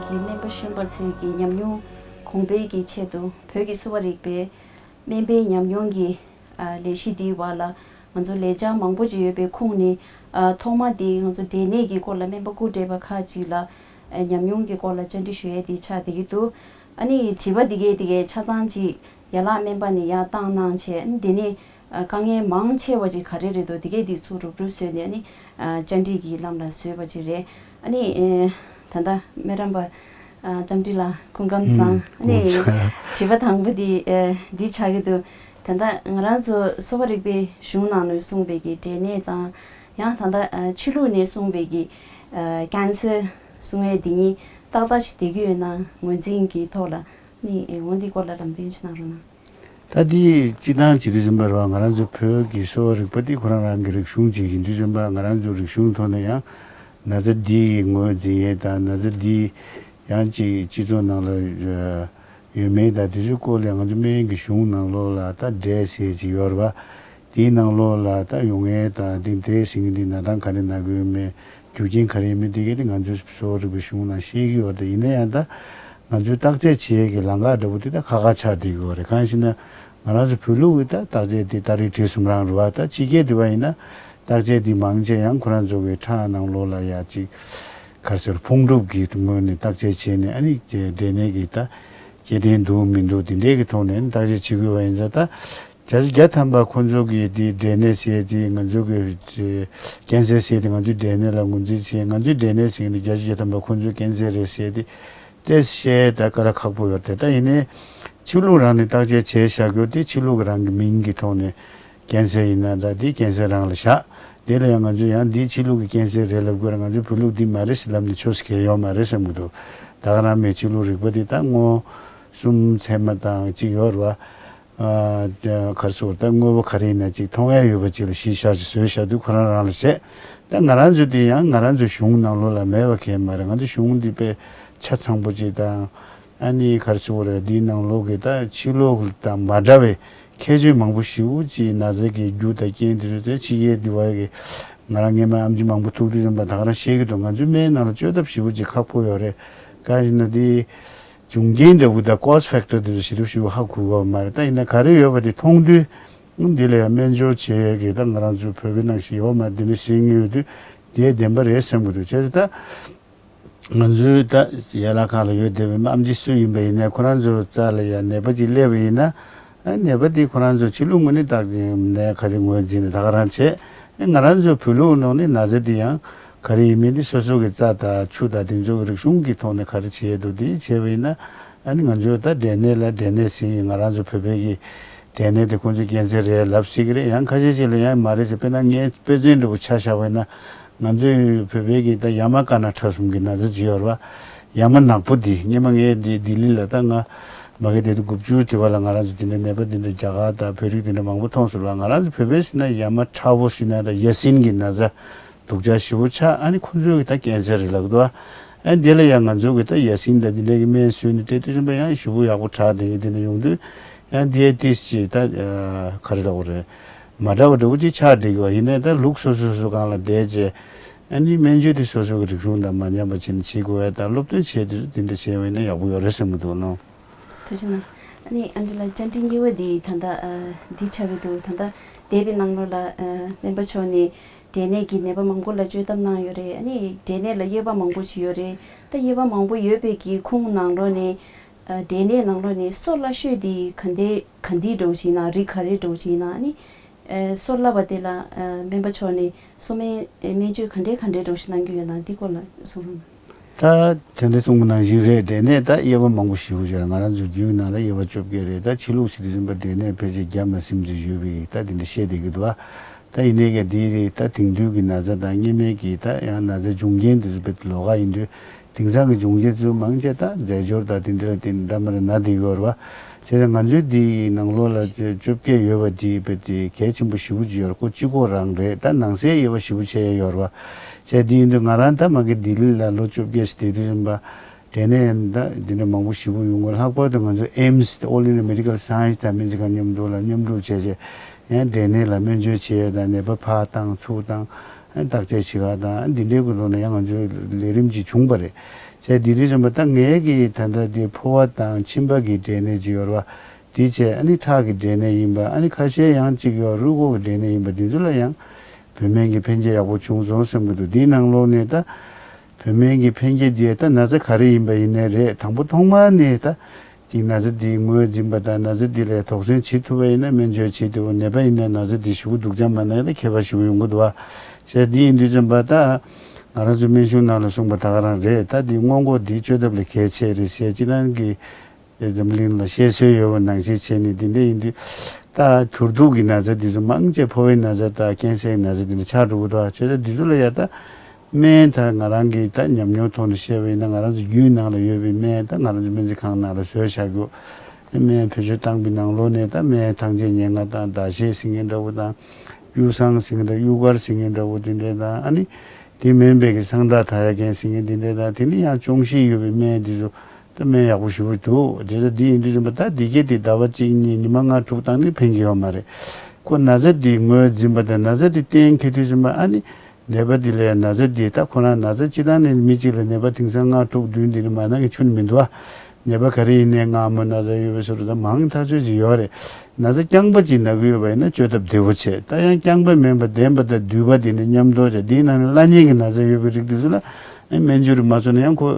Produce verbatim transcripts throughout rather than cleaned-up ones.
གི་སྨན་པ་གཞོན་པ་ཚོས་ཀྱི་ཉམས་མྱོང་གོང་འཕེལ་གྱི་ཆེད་དུ་བོད་ཀྱི་གསོ་བ་རིག་པའི་སྨན་པའི་ཉམས་མྱོང་གི་ཨ་ལས་གཞི་འདིའི་བར་ལ་ང་ཚོ་ལས་འཆར་མང་པོ་ཅིག་ཡོད་པའི་ཁོངས་ནས་ཨ་ཐོག་མ་དེ་ང་ཚོ་འབྲས་ནད་ཀྱི་སྐོར་ལ་སྨན་པ་སྐུ་བགྲེས་པ་ཁག་ཅིག་ལ་ཨ་ཉམས་མྱོང་གི་སྐོར་ལ་བཅར་འདྲི་ཞུ་ཡས་དེ་ཆགས་བསྡད་ཀྱི་འདུག་ཨ་ནི་དྲི་བ་འདི་གས་དེ་གས་ཆ་ཚང་ཅིག་ཡན་ལག་སྨན་པ་ནས་ཡར་བཏང་གནང་བྱས། ཨ་ནི་དེ་ནས་ཨ་དཀའ་ངལ་མང་ཆེ་བ་ཅིག་ག་རེ་རེད་འདུག་དེ་གས་དེ་ཚུར་རུབ་རུབ་བཟོས་ནས་ཨ་ནི་ཨ་བཅར་འདྲི་གི་ལམ་ལ་བཟོས་པ་ཅིག་རེད། ཨ་ནི་ཨེ་ད་ལྟ་སྨན་རམས་པ་ཨ་རྟ་མགྲིན་ལགས་སྐུ་ཁམས་བཟང་། ཨ་ནི་དྲི་བ་དང་པོ་འདི་ཨེ་འདི་ཆགས་ཀྱི་འདུག་ད་ལྟ་ང་རང་ཚོ་གསོ་བ་རིག་པའི་གཞུང་ནང་ནས་གསུངས་པའི་གི་འབྲས་ནད་དང་། ཡང་ད་ལྟ་ཨ་ཕྱི་ལུགས་ནས་གསུངས་པའི་གི་ཨ་ཀན་སར་གསུང་ཡས་འདི་གཉིས་ཏག་ཏག་ཞིག་བསྡད་ཀྱི་ཡོད་ན། ངོས་འཛིན་གྱི་ཐོག་ལ་ནི་ཨེ་འོ་འདི་སྐོར་ལ་ལམ་སྟོན་ཅིག་གནང་རོགས་གནང་། ད་འདི་སྤྱི་བཏང་བྱེད་དུས་ཙམ་པ་རེད་བ། ང་རང་ཚོ་བོད་ཀྱི་གསོ་བ་རིག་པ་འདི་ཁོ་རང་རང་གི་རིག་གཞུང་ཅིག་ཡིན་དུས་ཙམ་པ། ང་རང་ཚོ་རིག་གཞུང་ཐོག་ནས་ཡང་ན་ཚ་འདི་ཡི་ངོས་འཛིན་ཡས་དང་ན་ཚ་འདི་ཡང་ཅིག་སྤྱི་ཚོགས་ནང་ལ་ཡོད་མེད་དང་དེ་ཚོའི་སྐོར་ལ་ང་ཚོ་སྨན་གྱི་གཞུང་ནང་ལོགས་ལ་ད་འབྲས་ཟེར་ཅིག་ཡོད་རེད་བ། དེའི་ནང་ལོགས་ལ་ད་ཡོང་ངེས་དང་དེ་འབྲས་ཟེར་མཁན་འདི་ན་ཐང་ག་རེ་ན་དགོས་མེད། རྒྱུ་རྐྱེན་ག་རེ་ཡིན་མིན་དེ་གས་དེ་ང་ཚོས་གསོ་བ་རིག་པའི་གཞུང་ནང་ཤེས་ཀྱི་ཡོད་རེད། ཡིན་ན་ཡང་ད་ང་ཚོས་བརྟག་དཔྱད་བྱེད་ཡས་ཀྱི་ལམ་ཁ་འདྲ་པོ་དེ་ད་ཁག་ཁག་ཆགས་བསྡད་ཀྱི་ཡོད་རེད། གང་ཞེ་ན་ང་རང་ཚོ་བོད་ལུགས་ཀྱི་ད་བརྟག་དཔྱད་དེ་ཏ་རིག་བྲིས་གསུམ་རང་རེད་བ། ད་ཕྱི་རྒྱལ་དེ་བ་ཡིན་ན་བརྟག་དཔྱད་དེ་མང་ཆེ་ཡང་ཁོ་རང་ཚོ་གི་ཁྲག་ནང་ལོགས་ལ་ཡ་ཅིག་ག་རེ་ཟེར་ཕུང་གྲུབ་ཀྱི་ངོས་ནས་བརྟག་དཔྱད་བྱས་ནས། ཨ་ནི་འབྲས་ནད་ཀྱི་ད་སྐྱེ་ལྡན་འདུག་མི་འདུག་དེ་འདྲའི་གི་ཐོག་ནས་བརྟག་དཔྱད་བྱེད་དགོས་པ་ཡིན་ཙང་། ད་བརྒྱ་ཆ་བརྒྱ་ཐམ་པ་ཁོ་ཚོ་གི་དེ་འབྲས་ནད་ཟེར་དེ་ང་ཚོ་གི་ཀན་སར་ཟེར་དེ་ང་ཚོའི་འབྲས་ནད་ལ་ངོས་འཛིན་བྱས། ང་ཚོའི་འབྲས་ནད་ཟེར་གི་འདི་བརྒྱ་ཆ་བརྒྱ་ཐམ་པ་ཁོ་ཚོའི་ཀན་སར་རེད་ཟེར་དེ་ཏོག་ཙམ་བཤད་ད་དཀའ་ལས་ཁག་པོ་ཡོད་རེད། ད་ཡིན་ནའི་ཕྱི་ལུགས་རང་ནས་བརྟག་དཔྱད་བྱས་བཞག་རྒྱུ་དེ་ཕྱི་ལུགས་རང་གི་མིང་གི་ཐོག་ནས་ཀན་སར་ཡིན་ན་འདྲ། དེ་ཀན་སར་རང་ལ་བཞག་དེ་ལ་ཡང་ང་ཚོས་ཡང་འདི་ཕྱི་ལུགས་ཀྱི་ཀན་སར་རེད་ལབ་དགོས་ར། ང་ཚོའི་བོད་ལུགས་འདི་མ་རེད་ཟེར་ལབ་ནས་ཆོག་ས་གང་ཡོད་མ་རེད་བསམ་གྱི་འདུག་ད་ག་རང་མེད། ཕྱི་ལུགས་རིག་པ་འདི་ད་མངོན་སུམ་ཚད་མ་དང་གཅིག་ཡོད་རེད་བ། ཨ་ག་རེ་ཟེར་ད་དངོས་པོ་ག་རེ་ཡིན་ན་ཅིག་མཐོང་ཡ་ཡོད་པ་ཅིག་ལ་གཞི་བཞག་ཅིག་བཟོས་བཞག་དུས་ཁོ་རང་རང་ལ་བྱས། ད་ང་རང་ཚོ་དེ་ཡང་ང་རང་ཚོའི་གཞུང་ནང་ལོགས་ལ་མེད་པ་གང་ཡང་མ་རེད། ང་ཚོའི་གཞུང་འདི་དཔེ་ཆ་ཚང་པོ་ཅིག་དང་། ཨ་ནི་ག་རེ་ཟེར་དགོས་རེད། འདིའི་ནང་ལོགས་ཀྱི་ད་ཕྱི་ལོགས་དང་མ་འདྲ་བའི་ཁྱད་ཆོས་མང་པོ་ཞེ་པོ་ཅིག་ན་ཚ་གི་རྒྱུ་དང་རྐྱེན་དེ་ཚོ་དེ་ཕྱི་རྒྱལ་འདི་བ་གི་ང་རང་སྔས་མ་ཨེམ་ཆི་མང་པོ་ཐུག་དུས་ཙམ་པ་ད་ག་རང་ཤེས་ཀྱི་འདུག་ང་ཚོའི་སྨན་ནང་ལ་བཅོས་ཐབས་ཞེ་པོ་ཅིག་ཁག་པོ་ཡོད་རེད། གང་ཡིན་ན་དེ་འབྱུང་རྐྱེན་འདྲ་བོ་དང་ཀོ་སི་ཕེག་ཊར་དེ་ཚོ་ཞེ་དྲག་ཞེ་པོ་ཧ་གོ་གི་ཡོད་མ་རེད། ད་ཡིན་ན་ག་རེ་ཡོད་པ་དེ་མཐོང་དུས་འདི་ལ་ཡང་སྨན་སྦྱོར་བྱེད་ཡས་ཀྱི་ད་ང་རང་ཚོ་བོད་པའི་ནང་བཞིན་ཡོད་མ་རེད། དེ་འདྲ་བཤད་མཁན་ཡོད་དུས་དེ་བདེན་པ་རེད་བསམ་གྱི་འདུག་བྱས་ཙང་ད་ང་ཚོའི་ད་ཡན་ལག་ཁང་ལ་ཡོད་བསྡད་པའི་ཨེམ་ཆི་སུ་ཡིན་པ་ཡིན་ནའི་ཁོ་རང་ཚོའི་རྩ་ལ་ཡང་ནད་པ་ཅིག་སླེབས་པ་ཡིན་ན། ཨ་ནད་པ་དེ་ཁོ་རང་ཚོ་ཕྱི་ལུགས་ངོས་ནས་བརྟག་ནད་ག་རེ་ངོས་འཛིན་ནས་ད་ག་རང་བྱས། ཨ་ང་རང་ཚོ་བོད་ལུགས་ནང་ནས་ན་ཚ་དེ་ཡང་ག་རེ་ཡིན་མིན་དེ་སོ་སོ་གི་རྩ་དང་ཆུ་དང་དེ་ཚོ་གི་རིག་གཞུང་གི་ཐོག་ནས་ག་རེ་བྱས་འདུག་དེ་བྱས་པ་ཡིན་ན། ཨ་ནི་ང་ཚོས་ད་འབྲས་ནད་ལ་འབྲས་ནད་ཟེར་གི། ང་རང་ཚོ་བོད་པའི་གི་འབྲས་ནད་དེ་ཁོང་ཚོས་ཀན་སར་རེད་ལབ་སྲིད་གི་རེད། ཡང་ཁ་ཤས་ཤིག་ལ་ཡང་མ་རེད་ཟེར། དཔེར་ན་ངས་དཔེ་མཚོན་འདྲ་པོ་ཆ་བཞག་པ་ཡིན་ན། ང་ཚོའི་བོད་པའི་གི་ད་ཡ་མ་ཀ་ན་ཁྲག་གསུམ་གྱི་ན་ཚ་ཅིག་ཡོད་རེད་བ། ཡ་མ་ནག་པོ་འདི་སྔོན་མ་ངས་འདི་ལྡི་ལི་ལ་ད་ང་མ་གི་དེ་དུས་དགུ་བཅུ་དེ་བ་ལ་ང་རང་ཚོ་དེ་འདྲའི་ནད་པ་དེ་འདྲ་རྒྱ་གར་དང་བོད་རིགས་དེ་འདྲ་མང་པོ་མཐོང་སོང་བ། ང་རང་ཚོ་བོད་པའི་ཟེར་ན་ཡ་མ་ཁྲ་བོ་ཟེར་ན་ད་ཡ་སྲིན་གྱི་ན་ཚ་སྡུག་ཅག་ཞེ་པོ་ཆགས། ཨ་ནི་ཁོང་ཚོའི་གི་ད་ཀན་སར་རེད་ལབ་འདུག་ཨ་ནི་དེ་ལ་ཡང་ང་ཚོ་གི་ད་ཡ་སྲིན་དང་དེ་འདྲའི་གི་སྨན་ཟོས་ནས་སྤྲད་དུས་ཙམ་པ་ཡང་ཞེ་པོ་ཡག་པོ་དྲག་དེ་གི་དེ་འདྲ་ཡོང་དུས། ཡང་དེ་ཏིས་ཅིག་ད་ག་རེ་ཟེར་དགོས་རེད། མ་འདྲ་བ་འདྲ་བོ་ཅིག་ཆགས་བསྡད་ཀྱི་བ། ཡིན་ནའི་ད་ལུགས་སོ་སོ་སོ་སྒང་ལ་བསྡད་རྗེས། ཨ་ནི་སྨན་བཅོས་དེ་སོ་སོ་གི་རིག་གཞུང་དང་མ་འཆམ་པ་བྱས་ནས་བྱེད་དགོས་པ་དང་། སློབ་སྟོན་བྱས་དུས་དེ་འདྲ་བྱས་པ་ཡིན་ན་ཡག་པོ་ཡོད་རེད་བསམ་གྱི་འདུག་ནོ། ཐུགས་རྗེ་གནང་། ཨ་ནི་ཨན་ཌི་ལགས་བཅར་འདྲི་གཉིས་པ་འདི་ད་ལྟ་ཨ་འདི་ཆགས་ཀྱི་འདུག་ད་ལྟ་འདས་པའི་ནང་ལོགས་ལ་ཨ་སྨན་པ་མཆོག་ནས་འབྲས་ནད་ཀྱི་ནད་པ་མང་པོ་ལ་བཅོས་ཐབས་གནང་ཡོད་རེད། ཨ་ནི་འབྲས་ནད་ལ་དབྱེ་བ་མང་པོ་ཞིག་ཡོད་རེད། ད་དབྱེ་བ་མང་པོ་ཡོད་པའི་གི་ཁུངས་ནང་ལོགས་ནས། ཨ་འབྲས་ནད་ནང་ལོགས་ནས་གསོ་སླ་ཤོས་དེ་ག་འདྲ་ག་འདྲ་འདྲ་བོ་ཞིག་ཡིན་ན། རིགས་ག་རེ་འདྲ་བོ་ཞིག་ཡིན་ན། ཨ་ནི་ཨ་གསོ་སླ་བ་དེ་ལ་ཨ་སྨན་པ་མཆོག་ནས་གསོ་སྨན་སྨན་བཅོས་ག་འདྲ་ག་འདྲ་འདྲ་བོ་ཞིག་གནང་རྒྱུ་ཡོད་ན་འདི་སྐོར་ལ་གསུང་རོགས་གནང་། ད་དེ་འདྲ་གསུངས་པ་ནང་བཞིན་རེད། འབྲས་ནད་ད་དབྱེ་བ་མང་པོ་ཞེ་པོ་ཅིག་ཡོད་རེད། ང་རང་ཚོ་རྒྱུད་ནང་ལ་དབྱེ་བ་བཅོ་བརྒྱད་རེད། ད་ཕྱི་ལུགས་ཟེར་དུས་ཙམ་པ་འབྲས་ནད་ཕལ་ཆེར་བརྒྱ་མ་ཟིན་ཙམ་ཡོད་པའི་ད་དེ་འདྲ་བཤད་བསྡད་ཀྱི་འདུག་བ། ད་ཡིན་ནའི་ག་དེ་རེད། ད་དེང་དུས་ཀྱི་ན་ཚ་དང་སྔོན་མའི་གི་ད་ཡང་ན་ཚ་འབྱུང་རྐྱེན་དེ་ཚོ་དཔེ་ལོགས་ཀ་ཡིན་དུས། དེང་སང་གི་འབྱུང་རྐྱེན་ཚོ་མང་ཆེ་ད་རྫས་སྦྱོར་དང་དེ་འདྲ་ལ་བརྟེན་འདྲ་མ་རེད་ན་བསྡད་ཡོད་རེད་བ། བྱས་ཙང་ང་ཚོའི་འདི་ནང་ལོགས་ལ་བཅོ་བཅོ་བརྒྱད་ཡོད་པ་དེ་དཔེ་དེ་གལ་ཆེན་པོ་ཞེ་པོ་ཅིག་ཡོད་རེད། ཁོ་གཅིག་པོ་རང་རེད། ད་ནང་གསེས་དབྱེ་བ་ཞེ་པོ་ཕྱེ་ཡ་ཡོད་རེད་བ། བྱས་དེ་ཡིན་དུས་ང་རང་ད་མ་གི་ལྡི་ལི་ལ་ལོ་བཅོ་བརྒྱད་ཙམ་བསྡད་དུས་ཙམ་པ། དེ་ནས་ད་འདི་འདྲ་མང་པོ་ཞེ་པོ་ཡོང་གི། ལྷག་པར་དུ་ང་ཚོ་ཨེམ་སི་ཨོལ་ཨིན་ཌི་ཡ་མེ་ཌི་ཀལ་སའེན་སི་དང་སྨན་རྩིས་ཁང་མཉམ་དུ་ལ་མཉམ་རུབ་བྱས་བྱས། ཡང་འབྲས་ནད་ལ་སྨན་བཅོས་བྱེད་ཡས་དང་། ནད་པ་ཕར་བཏང་ཚུར་བཏང་། བརྟག་དཔྱད་བྱེད་ག་དང་། འདི་འདྲའི་སྐོར་ཐོག་ནས་ཡང་ང་ཚོའི་ལས་རིམ་ཅིག་བྱུང་པ་རེད། བྱས་དེ་དུས་ཙམ་པ་ད་ངའི་གི་ད་ལྟ་དེ་ཕོ་བ་དང་མཆིན་པ་གི་འབྲས་ནད་ཅིག་ཡོད་རེད་བ། དེ་བྱས་ཨ་ནི་ཁྲག་གི་འབྲས་ནད་ཡིན་པ། ཨ་ནི་ཁ་ཤས་ཡང་གཅིག་ཡོད་རུས་ཁོག་གི་འབྲས་ནད་ཡིན་པ། དེ་ཚོ་ལ་ཡང་བོད་སྨན་གྱི་ཕན་སྐྱེད་ཡག་པོ་བྱུང་སོང་བསམ་གྱི་འདུག་དེའི་ནང་ལོགས་ནས་ད་བོད་སྨན་གྱི་ཕན་སྐྱེད་དེ་ད་ན་ཚ་ག་རེ་ཡིན་པ་ཡིན་ནའི་རེད། དང་པོ་ཐོག་མར་ནས་ད་ཅིག་ན་ཚ་འདི་ངོས་འཛིན་པ་དང་། ན་ཚ་འདི་ལ་དོགས་ཟོན་བྱེད་ཐུབ་པ་ཡིན་ན་སྨན་བཅོས་བྱེད་ཐུབ། ནད་པ་ཡིན་ན་ན་ཚ་འདི་ཞེ་པོ་སྡུག་ཅག་མ་ན་ཡང་ད་ཁྱད་པར་ཞེ་པོ་ཡོང་གི་འདུག་བ། བྱས་འདི་ཡིན་དུས་ཙམ་པ་ད་ང་རང་ཚོ་སྨན་གཞུང་ནང་ལ་གསུངས་པ་ད་ག་རང་རེད། ད་འདི་སྔོན་འགོག་འདི་བཅོས་ཐབས་ལ་གལ་ཆེ་རེད་ཟེར། སྤྱིར་བཏང་གི་འཛམ་གླིང་ལ་བཤད་སྲོལ་ཡོད་པ་ནང་བཞིན་བྱས་ནས། འདི་འདྲ་ཡིན་དུས་ད་གྱུར་དུག་གི་ན་ཚ་འདི་ཚོ་མང་ཆེ་ཕོ་བའི་ན་ཚ་དང་ཀན་སར་གྱི་ན་ཚ་འདི་འདྲ་ཆགས་འགྲོ་གི་འདུག་བྱས་ཙང་འདི་ཚོ་ལ་ཡ་ད་སྨན་ད་ང་རང་གི་ད་ཉམས་མྱོང་ཐོག་ནས་བཤད་པ་ཡིན་ན། ང་རང་ཚོ་རྒྱུད་ནང་ལ་ཡོད་པའི་སྨན་ད་ང་རང་ཚོ་སྨན་རྩིས་ཁང་ནང་ལ་བཟོས་བཞག་རྒྱུ། སྨན་བེད་སྤྱོད་བཏང་པའི་ནང་ལོགས་ནས་ད་སྨན་ཐང་ཆེན་ཉེར་ལྔ་དང་། ཟླ་ཤེལ་ཟེར་མཁན་འདྲ་བོ་དང་། གཡུ་བསང་ཟེར་མཁན་དང་། གཡུ་དཀར་ཟེར་མཁན་འདྲ་བོ་དེ་འདྲ་དང་། ཨ་ནི་དེ་མིན་པའི་གི་སང་ཏ་ད་ཡ་ཀན་ཟེར་མཁན་དེ་འདྲ་དང་། དེ་ནི་ཡང་ཅོང་ཞི་ཡོད་པའི་སྨན་དེ་ཚོ་ད་སྨན་ཡག་པོ་ཞེ་པོ་འདུག་དེ་ཚོ་འདི་ཡིན་དུས་ཙམ་པ་ད་འདི་གས་དེ་ཟླ་བ་གཅིག་གཉིས་ཉི་མ་ལྔ་དྲུག་བཏང་ནས་ཕན་གྱི་ཡོད་མ་རེད། ཁོ་ན་ཚ་འདི་ངོས་འཛིན་པ་དང་ན་ཚ་འདི་གཏན་འཁེལ་དུས་ཙམ་པ། ཨ་ནི་ནད་པ་འདི་ལ་ཡང་ན་ཚ་འདི་ད་ཁོ་རང་ན་ཚ་སྤྱིར་བཏང་ནས་མི་གཅིག་ལ་ནད་པ་དེང་སང་ལྔ་དྲུག་བདུན་འདི་ནི་མ་ན་གི་ཆུ་ནི་མི་འདུག་ཨ། ནད་པ་ག་རེ་ཡིན་ནའི་མངར་མོ་ན་ཚ་ཡོད་པའི་བཟོ་འདྲ་ད་མང་ཐག་ཆོད་ཅིག་ཡོད་རེད། ན་ཚ་རྐྱང་པ་ཅིག་ན་གི་ཡོད་པ་ཡིན་ན་བཅོས་ཐབས་བདེ་བོ་བྱེད། ད་ཡང་རྐྱང་པ་མིན་པ་ལྡན་པ་དང་འདུས་པ་དེ་ནི་མཉམ་དུ་བྱས། དེའི་ནང་ནས་བླ་གཉན་གྱི་ན་ཚ་ཡོད་པའི་རིགས་དེ་ཚོ་ལ་ཨེ་སྨན་བཅོས་རིགས་མ་བཟོས་ན་ཡང་ཁོ་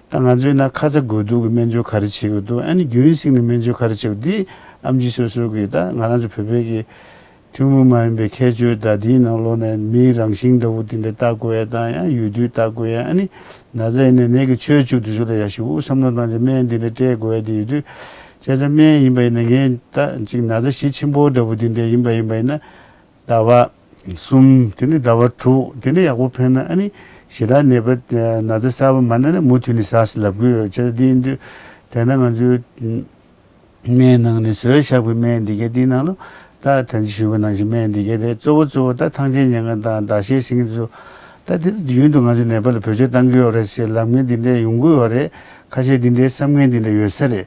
ད་ང་ཚོའི་ན་ཁ་ཚ་དགོས་གཏུགས་ཀྱི་སྨན་བཅོས་ག་རེ་བྱེད་དགོས་འདུག་ཨ་ནི་རྒྱུན་བསྲིངས་ནས་སྨན་བཅོས་ག་རེ་བྱེད་དགོས། འདི་ཨེམ་ཆི་སོ་སོ་གི་ད་ང་རང་ཚོ་བོད་པའི་གི་ཐུན་མོང་མ་ཡིན་པའི་ཁྱད་ཆོས་དང་། དེའི་ནང་ལོགས་ནས་མིའི་རང་བཞིན་འདྲ་བོ་དེ་འདྲ་བལྟ་དགོས་ཡ་དང་། ཡང་ཡོད་དུས་བལྟ་དགོས་ཡ། ཨ་ནི་ན་ཚ་ཡིན་ནའི་ནད་ཀྱི་ཆོས་བཅུ་དེ་ཚོ་ལ་ཡ་ཞིབ་པོ་བསམ་བློ་བཏང་བྱས་སྨན་དེ་འདྲ་སྤྲད་དགོས་ཡ་དེ་ཡོད་དུས། བྱས་ཙང་སྨན་ཡིན་པ་ཡིན་ན་ངས་ད་ཅིག་ན་ཚ་གཞི་ཆེན་པོ་འདྲ་བོ་དེ་འདྲ་ཡིན་པ་ཡིན་པ་ཡིན་ན་ཟླ་བ་གསུམ། དེ་ནས་ཟླ་བ་དྲུག་དེ་འདྲ་ཡག་པོ་ཕན་ན། ཨ་ནི་ཞེ་དྲག་ནད་པ་ན་ཚ་གསར་པ་མ་ན་ན་མུ་མཐུད་ནས་ཟ་ཟེར་ལབ་གི་ཡོད། བྱས་ཙང་དེ་ཡིན་དུས་དེ་ན་ང་ཚོའི་སྨན་ནང་ནས་བཟོས་བཞག་པའི་སྨན་འདི་གའི་འདིའི་ནང་ལ་ད་ད་ཅི་ཞུས་པ་ནང་བཞིན་སྨན་འདི་གའི་རེད། གཙོ་བོ་གཙོ་བོ་ད་ཐང་ཆེན་ཉེར་ལྔ་དང་ཟླ་ཤེལ་ཟེར་མཁན་དེ་ཚོ་ད་དེ་རྒྱུན་དུ་ང་ཚོའི་ནད་པ་ལ་བེད་སྤྱོད་བཏང་གི་ཡོད་རེད་ཟེར་ལབ་མཁན་འདི་འདྲ་ཡོང་གི་ཡོད་རེད། ཁ་ཤས་འདི་འདྲའི་བསམ་མཁན་འདི་འདྲ་ཡོད་ས་རེད།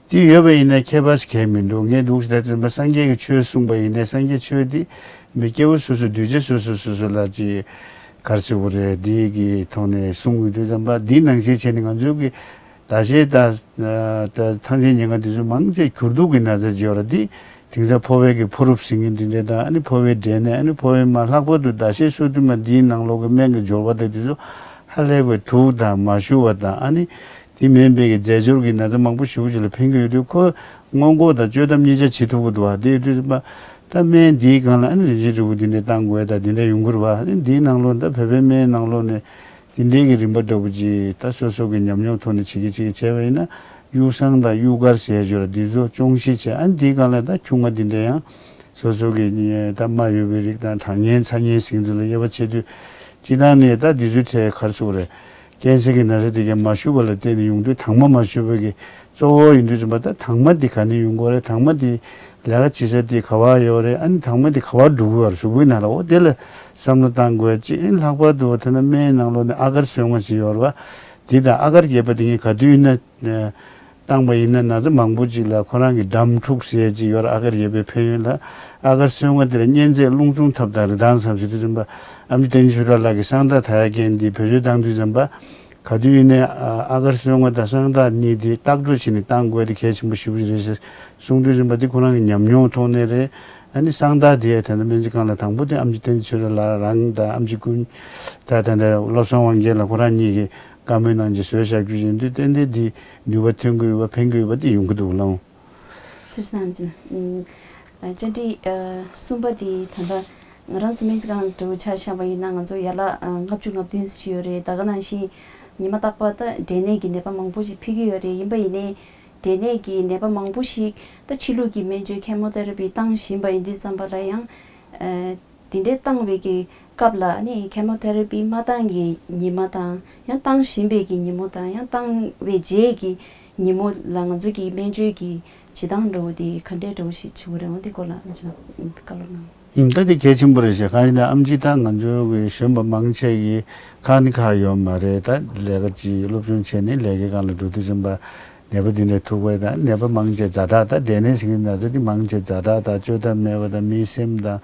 དེ་ཡོད་པ་ཡིན་ན་ཁྱད་པར་གང་ཡང་མི་འདུག་ངས་འདུག་ཟེར་ད་དེ་ཚོ་སངས་རྒྱས་ཀྱི་ཆོས་གསུངས་པ་ཡིན་ནའི་སངས་རྒྱས་ཆོས་འདི་མི་སྐྱེ་བོ་སོ་སོ་གདུལ་བྱ་སོ་སོ་སོ་སོ་ལ་ཅིག་ག་རེ་ཟེར་དགོས་རེད། འདི་གི་ཐོག་ནས་གསུང་གི་དུས་ཙམ་པ་འདི་ནང་བཞིན་བྱས་ནས་ང་ཚོའི་གི་ཟླ་ཤེལ་དང་ད་ཐང་ཆེན་ཉེར་ལྔ་འདི་ཚོ་མང་ཆེ་གྱུར་དུག་གི་ན་ཚ་ཅིག་ཡོད་རེད། འདི་དེང་སང་ཕོ་བའི་གི་ཕོ་རུབ་ཟེར་མཁན་འདི་འདྲ་དང་། ཨ་ནི་ཕོ་བའི་འབྲས་ནད། ཨ་ནི་ཕོ་བའི་མ། ལྷག་པར་དུ་ཟླ་ཤེལ་སོ་བདུན་མ་འདིའི་ནང་ལོགས་ཀྱི་སྨན་གྱི་སྦྱོར་བ་དང་འདི་ཚོ་ཧ་ལས་པའི་དུག་དང་མ་ཞུ་བ་དང་། ཨ་ནི་དེ་མིན་པའི་གི་རྫས་སྦྱོར་གྱི་ན་ཚ་མང་པོ་ཞེ་པོ་ཅིག་ལ་ཕན་གྱི་ཡོད་དུས། ཁོ་སྔོན་འགོག་དང་བཅོས་ཐབས་གཉིས་ཆ་བྱེད་ཐུབ་ཀྱི་འདུག་བ། དེ་ཡོད་དུས་ཙམ་པ་ད་སྨན་འདིའི་སྒང་ལ་ཨ་ནི་རིན་ཆེན་རིལ་བུ་འདི་འདྲ་བཏང་དགོས་དང་འདི་འདྲ་ཡོང་གི་རེད་བ། ཨ་ནི་འདིའི་ནང་ལོགས་ད་བོད་པའི་སྨན་ནང་ལོགས་ནས་དེ་འདྲའི་གི་རིམ་པ་འདྲ་བོ་ཅིག་ད་སོ་སོ་གི་ཉམས་མྱོང་ཐོག་ནས་བྱེད་ཀྱི་བྱེད་ཀྱི་བྱས་པ་ཡིན་ན། གཡུ་བསང་དང་གཡུ་དཀར་ཟེར་ཡ་ཅིག་ཡོད་རེད། འདི་ཚོ་ཅོང་ཞི་བྱས། ཨ་ནི་འདིའི་སྒང་ལ་ད་ཁྱུང་ང་འདི་འདྲ་ཡང་སོ་སོ་གི་ད་རྨ་ཡོད་པའི་རིགས་དང་། གྲང་ངན་ཚ་ངན་ཟེར་མཁན་ཚོ་ལ་དབྱེ་བ་ཕྱེ་དུས། སྤྱིར་བཏང་ནས་ད་འདི་ཚོའི་གྲས་ག་རེ་ཟེར་དགོས་རེད། ཀན་སར་གྱི་ན་ཚ་དེ་གའི་མ་ཞུ་བ་ལ་བརྟེན་ནས་ཡོང་དུས། དྭངས་མ་མ་ཞུ་བའི་གི་གཙོ་བོ་ཡིན་དུས་ཙམ་པ། ད་དྭངས་མ་འདི་ག་ནས་ཡོང་གི་ཡོད་རེད། དྭངས་མ་འདི་ལས་ཀ་བྱེད་ས་དེ་ག་པར་ཡོད་རེད། ཨ་ནི་དྭངས་མ་འདི་ག་པར་འགྲོ་གི་ཡོད་རེད། གཟུགས་པོའི་ནང་ལ། འོ་དེ་ལ་བསམ་བློ་བཏང་དགོས་ཅིག་ཨ་ནི་ལྷག་པར་དུ་དེ་ན་སྨན་ནང་ལོགས་ནས་ཨ་གར་སོལ་བ་ཅིག་ཡོད་རེད་བ། འདི་དང་ཨ་གར་རྒྱས་པ་དེ་གཉིས་ག་དུས་ཡིན་ན་བཏང་པ་ཡིན་ན། ན་ཚ་མང་པོ་ཅིག་ལ་ཁོ་རང་གི་འགྲམས་འཁྲུགས་ཟེར་ཅིག་ཡོད་རེད། ཨ་གར་རྒྱས་པའི་ཕན་ཡོན་ལ། ཨ་གར་སོལ་བ་དེ་ལ་གཉན་ཚད་རླུང་འཚུབ་ཐབས་དང་རི་ཐང་ཟེར་དུས་ཙམ་པ། ཨེམ་ཆི་བསྟན་འཛིན་ཆོས་གྲགས་ལགས་ཀྱིས་སང་ཏ་ད་ཡ་ཀན་འདི་བེད་སྤྱོད་བཏང་དུས་ཙམ་པ། ག་དུས་ཡིན་ནའི་ཨ་གར་སོལ་བ་དང་སང་ཏ་གཉིས་དེ་ལྟག་འགྲོ་བྱས་ནས་བཏང་དགོས་དེ་གལ་ཆེན་པོ་ཞེ་པོ་ཅིག་རེད་ཟེར་གསུང་དུས་ཙམ་པ། དེ་ཁོ་རང་གི་ཉམས་མྱོང་ཐོག་ནས་རེད། ཨ་ནི་སང་ཏ་དེ་ད་ལྟ་སྨན་རྩིས་ཁང་ལ་དང་པོ་དེ་ཨེམ་ཆི་བསྟན་འཛིན་ཆོས་གྲགས་ལགས་རང་དང་། ཨེམ་ཆི་ཀུན། ད་ད་ལྟ་བློ་བཟང་དབང་རྒྱལ་ལགས་ཁོ་རང་གཉིས་ཀྱིས་བཀའ་མོལ་གནང་རྗེས་བཟོས་བཞག་རྒྱུ་ཡིན་དུས། ཏན་ཏན་འདི་ནུས་པ་ཐོན་གྱི་ཡོད་པ། ཕན་གྱི་ཡོད་པ་དེ་ཡོང་གི་འདུག་ལགས། ཐུགས་རྗེ་གནང་། ཨ་བཅར་འདྲི་ཨ་གསུམ་པ་དེ་ད་ལྟ་ང་རང་ཚོ་སྨན་རྩིས་ཁང་འདྲ་བོ་ཆ་བཞག་པ་ཡིན་ན། ང་ཚོ་ཡར་ལ་ཨ་ལྔ་བཅུ་ང་བདུན་ཙམ་ཡོད་རེད། ད་ག་ནང་བཞིན་ཉི་མ་རྟག་པར་ད་འབྲས་ནད་ཀྱི་ནད་པ་མང་པོ་ཞིག་ཕེབས་ཀྱི་ཡོད་རེད། ཡིན་པ་ཡིན་ནའི་འབྲས་ནད་ཀྱི་ནད་པ་མང་པོ་ཞིག་ད་ཕྱི་ལུགས་ཀྱི་སྨན་བཅོས་ཁེ་མོ་ཐེ་ར་པི་བཏང་བཞིན་པ་ཡིན་དུས་ཙམ་པ་ལ་ཡང་ཨ་དེ་འདྲའི་བཏང་བའི་གི་སྐབས་ལ་ནི་ཁེ་མོ་ཐེ་ར་པི་མ་བཏང་གི་ཉི་མ་དང་། ཡང་བཏང་བཞིན་པའི་གི་ཉིན་མོ་དང་། ཡང་བཏང་བའི་རྗེས་ཀྱི་ཉིན་མོ་ལ་ང་ཚོ་གི་སྨན་བཅོས་ཀྱི་བྱེད་སྟངས་འདྲ་བོ་དེ་ག་འདྲའི་འདྲ་བོ་ཞིག་བྱེད་དགོས་རེད། འོ་དེ་སྐོར་ལ་ཨ་ཅག་བཀའ་སློབ་གནང་། ཨུམ། ད་དེ་གལ་ཆེན་པོ་རེད་ཤག་གང་ཡིན་ན་ཨེམ་ཆི་ད་ང་ཚོ་གི་གཞོན་པ་མང་ཆེ་གི་ཁག་ནི་ཁག་ཡོད་མ་རེད། ད་ལས་ཀ་ཅིག་སློབ་སྦྱོང་བྱས་ནས་ལས་ཀའི་སྒང་ལ་འགྲོ་དུས་ཙམ་པ། ནད་པ་འདི་འདྲ་ཐུག་པ་དང་། ནད་པ་མང་ཆེ་ཛ་དྲག་ད་འབྲས་ནད་ཟེར་མཁན་ན་ཚ་འདི་མང་ཆེ་ཛ་དྲག་དང་། བཅོས་ཐབས་མེད་པ་དང་། མིའི་སེམས་དང་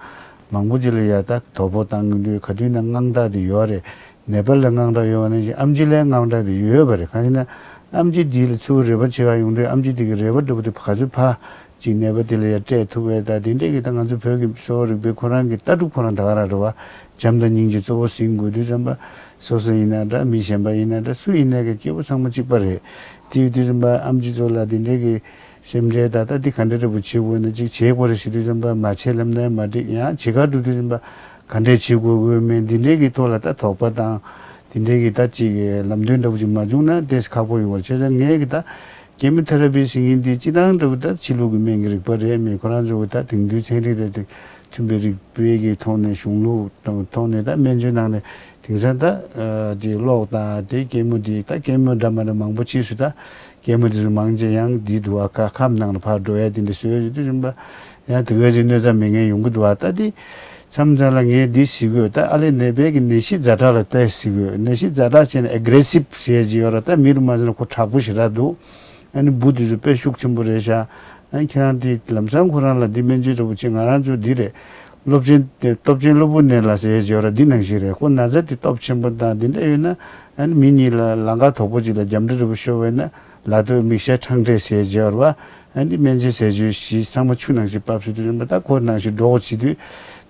མང་པོ་ཅིག་ལ་ཡ་ད་དོ་ཕོག་བཏང་གི་འདུག། ག་དུས་ན་དངངས་སྐྲག་དེ་ཡོད་རེད། ནད་པ་ལ་དངངས་སྐྲག་ཡོད་པ་ནང་བཞིན་ཨེམ་ཆི་ལའི་དངངས་སྐྲག་དེ་ཡོད་པ་རེད། གང་ཡིན་ན་ཨེམ་ཆི་དེ་ལ་ཚུར་རེ་བ་བྱེད་ག་ཡོང་དུས་ཨེམ་ཆི་དེ་གི་རེ་བ་འདྲ་པོ་དེ་ག་ཚོད་ཕར་ཅིག་ནད་པ་དེ་ལ་ཡ་སྤྲད་ཐུབ་པའི། ད་དེ་འདྲས་ཀྱི་ད་ང་ཚོ་བོད་ཀྱི་གསོ་བ་རིག་པའི་ཁོ་རང་གི་ལྟ་གྲུབ་ཁོ་རང་ད་ག་རང་རེད་བ། བྱམས་དང་སྙིང་རྗེ་གཙོ་བོ་ཟིན་དགོས་དུས་ཙམ་པ། སོ་སོ་ཡིན་ན་འདྲ། མི་གཞན་པ་ཡིན་ན་འདྲ། སུ་ཡིན་ནའི་གི་སྐྱེ་བོ་ཚང་མ་གཅིག་པ་རེད། དེ་ཡོད་དུས་ཙམ་པ་ཨེམ་ཆི་ཚོ་ལ་དེ་འདྲས་ཀྱི་སེམས་ཁྲལ་ད་ལྟ་འདི་ག་འདྲ་འདྲ་པོ་བྱེད་དགོས་ན་ཅིག་བྱེད་དགོས་རེད་ཟེར་དུས་ཙམ་པ། མ་བྱེད་ལབ་ན་མ་འགྲིག། ཡང་བྱེད་ག་འགྲོ་དུས་ཙམ་པ་ག་འདྲས་བྱེད་དགོས་དགོས་མིན་འདི་འདྲས་ཀྱི་ཐོག་ལ་ད་དོགས་པ་དང་། འདི་འདྲས་ཀྱི་ད་ཅིག་ལམ་སྟོན་འདྲ་པོ་ཅིག་མ་བྱུང་ན་ཏོག་ཙམ་ཁག་པོ་ཡོང་བ་རེད། བྱས་ཙང་ངས་གི་ད་ཀེ་མོ་ཐེ་ར་པི་ཟེར་མཁན་འདི་སྤྱིར་བཏང་འདྲ་པོ་ད་ཕྱི་ལུགས་ཀྱི་སྨན་གྱི་རིག་པ་རེད། མི་ཁོ་རང་ཚོ་གི་ད་དེང་དུས་ཚན་རིག་དང་དེ་མཐུན་པའི་རིག་པའི་གི་ཐོག་ནས་གཞུང་ལུགས་དང་ཐོག་ནས་ད་སྨན་བཅོས་གནང་ནས་དེང་སང་ད་ཨ་དེ་གློག་དང་དེ་ཀེ་མོ་དེ་ད་ཀེ་མོ་འདྲ་མ་འདྲ་མང་པོ་ཕྱིས་སུ་ད། ཀེ་མོ་དེ་ཚོ་མང་ཆེ་ཡང་འདི་འདུག་བ། ཁ་ཁམས་ནང་ལ་ཕར་འགྲོ་ཡ་དེ་འདྲ་བཟོས་ཡོད་དུས་ཙམ་པ། ཡང་དེ་ག་ཅིག་གནོད་འཚེ་མེད་མཁན་ཡོང་གི་འདུག་བ། ད་དེ་མཚམས་མཚམས་ལ་ངས་འདི་ཟེར་གི་ཡོད། ད་ཨ་ལས་ནད་པའི་གི་ནད་གཞི་ཛ་དྲག་ལ་བལྟས་ཟེར་གི་ཡོད། ནད་གཞི་ཛ་དྲག་བྱས་ནས་ཨེ་གྷི་རེ་སིབ་ཟེར་ཡ་ཅིག་ཡོད་ར། ད་མི་རུ་མ་ཟེར་ན་ཁོ་དྲག་པོ་ཞེ་དྲག་འདུག། ཨ་ནི་འབུ་དེ་ཚོ་དཔེ་ཤུགས་ཆེན་པོ་རེད་ཤག། ཨ་ནི་ཁྱེད་རང་དེ་ལམ་སང་ཁོ་རང་ལ་འདི་སྨན་བཅོས་འདྲ་པོ་བྱེད། ང་རང་ཚོ་འདི་རེད། སློབ་ཆེན་དེ་སྟོབས་ཆེན་སློབ་བུ་ནས་ལ་ཟེར་ཡ་ཅིག་ཡོད་ར། འདི་ནང་བཞིན་རེད། ཁོ་ན་ཚ་དེ་སྟོབས་ཆེན་པོ་དང་འདི་འདྲ་ཡོད་ན་ཨ་ནི་མི་གཉིས་ལ་ལམ་ཁ་དོག་པོ་ཅིག་ལ་རྒྱབ་འདྲ་འདྲ་པོ་ཤོར་བས་ན། ལ་དོ་མིག་ཤེལ་ཕྲེང་འབྲས་ཟེར་བྱས་པ། ཨ་ནི་སྨན་དཔྱད་ཟས་བཅུད་བཞི་ཚང་མ་ཆུ་ནང་བཞིན་ཕབ་བྱེད་དུས་ཙམ་པ། ད་ཁོ་ནང་བཞིན་འགྲོ་གོ་བྱེད་དུས།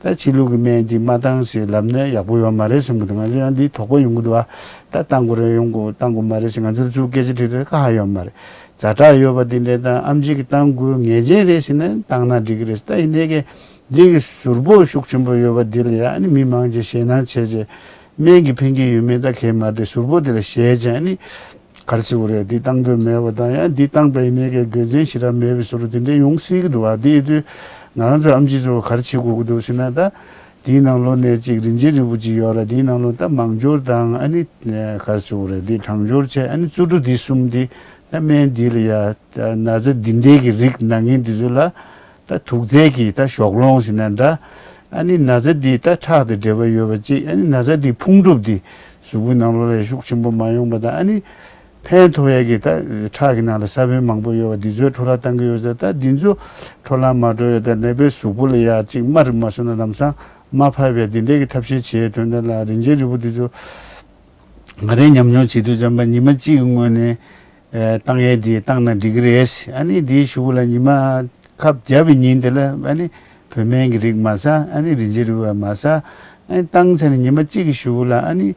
ད་ཕྱི་ལུགས་ཀྱི་སྨན་འདི་མ་བཏང་ཟེར་ལབ་ན་ཡག་པོ་ཡོད་མ་རེད་བསམ་གི་འདུག། ང་ཚོ་ཡང་འདི་དོགས་པ་ཡོང་གི་འདུག་ཨ། ད་བཏང་དགོས་རེད་ཡོང་དགོས་བཏང་དགོས་མ་རེད་ཟེར་ང་ཚོར་ཚུར་སྐད་ཆ་དྲིས་དུས་ཁ་ཧ་ཡོད་མ་རེད། ཛ་དྲག་ཡོད་པ་འདི་འདྲ་དང་ཨེམ་ཆི་གིས་བཏང་དགོས་ངེས་ཅན་རེད་ཟེར་ན་བཏང་ན་འགྲིག་གི་རེད། ད་ཡིན་ནའི་གི་འདི་གི་ཟུར་ཕོག་ཤུགས་ཆེན་པོ་ཡོད་པ་འདི་ལ་ཡང་ཨ་ནི་མི་མང་ཆེ་ཞེད་སྣང་བྱས་བྱས། སྨན་གྱི་ཕན་ཁེ་ཡོད་མེད་ད་གལ་མ་རེད། ཟུར་ཕོག་དེ་ལ་ཞེད་བྱས་ཨ་ནི། ག་རེ་ཟེར་དགོས་རེད། འདི་བཏང་འདོད་མེད་པ་དང་ཡང་འདི་བཏང་པའི་ནས་ཀྱི་དགོས་མཚན་ཞེ་དྲག་མེད་པའི་བཟོ་འདྲ་དེ་འདྲ་ཡོང་སྲིད་ཀྱི་འདུག་བ། དེ་ཡིན་དུས་ང་རང་ཚོ་ཨེམ་ཆི་ཚོ་ག་རེ་བྱེད་དགོས་ཀྱི་འདུག་ཟེར་ན། ད་དེའི་ནང་ལོགས་ནས་ཅིག་རིན་ཆེན་རིལ་བུ་ཅིག་ཡོད་ར། དེའི་ནང་ལོགས་ད་མང་སྦྱོར་དང་ཨ་ནི་ག་རེ་ཟེར་དགོས་རེད། འདི་གྲང་སྦྱོར་བྱས་ཨ་ནི་བཙོ་བཀྲུ་འདི་གསུམ་འདི་ད་སྨན་འདི་ལ་ཡ་ད་ན་ཚ་འདི་འདྲའི་གི་རིགས་ན་མཁན་འདི་ཚོ་ལ། ད་དུག་རྫས་ཀྱི་ད་ཞོགས་སློང་ཟེར་ན་འདྲ། ཨ་ནི་ན་ཚ་འདི་ད་ཁྲག་དང་འབྲེལ་བ་ཡོད་པ་ཅིག། ཨ་ནི་ན་ཚ་འདི་ཕུང་གྲུབ་འདི་གཟུགས་པོའི་ནང་ལོགས་ལ་ཤུགས་ཆེན་པོ་མ་ཡོང་པ་དང་ཨ་ནི་ཕན་ཐོགས་ཡས་ཀྱི་ད་ཁྲག་གི་ནང་ལ་ས་བོན་མང་པོ་ཡོད་པ་འདི་ཚོའི་འཕྲོ་བརླག་བཏང་གི་ཡོད་ཙང་། ད་འདི་ཚོ་འཕྲོ་བརླག་མ་འགྲོ་ཡས་ད་ནད་པའི་གཟུགས་པོ་ལ་ཡ་ཅིག་རྨ་རིགས་མ་སོང་ན་ལམ་སང་རྨ་ཕབ་པའི་འདི་འདྲའི་གི་ཐབས་ཤེས་བྱེད་ཡས་དོན་དག་ལ་རིན་ཆེན་རིལ་བུ་འདི་ཚོ་ང་རའི་ཉམས་མྱོང་བྱེད་དུས་ཙམ་པ་ཉི་མ་གཅིག་གི་སྔོན་ནས་ཨེ་བཏང་ཡས་འདི་བཏང་ན་འགྲིག་གི་རེད། ཨ་ནི་འདིའི་གཞུག་ལ་ཉི་མ་ཁབ་བརྒྱབ་པའི་ཉིན་དེ་ལ་ཨ་ནི་བོད་སྨན་གྱི་རིགས་མ་ཟ། ཨ་ནི་རིན་ཆེན་རིལ་བུ་མ་ཟ། ཨ་ནི་བཏང་ཚར་ནས་ཉི་མ་གཅིག་གི་གཞུག་ལ་ཨ་ནི་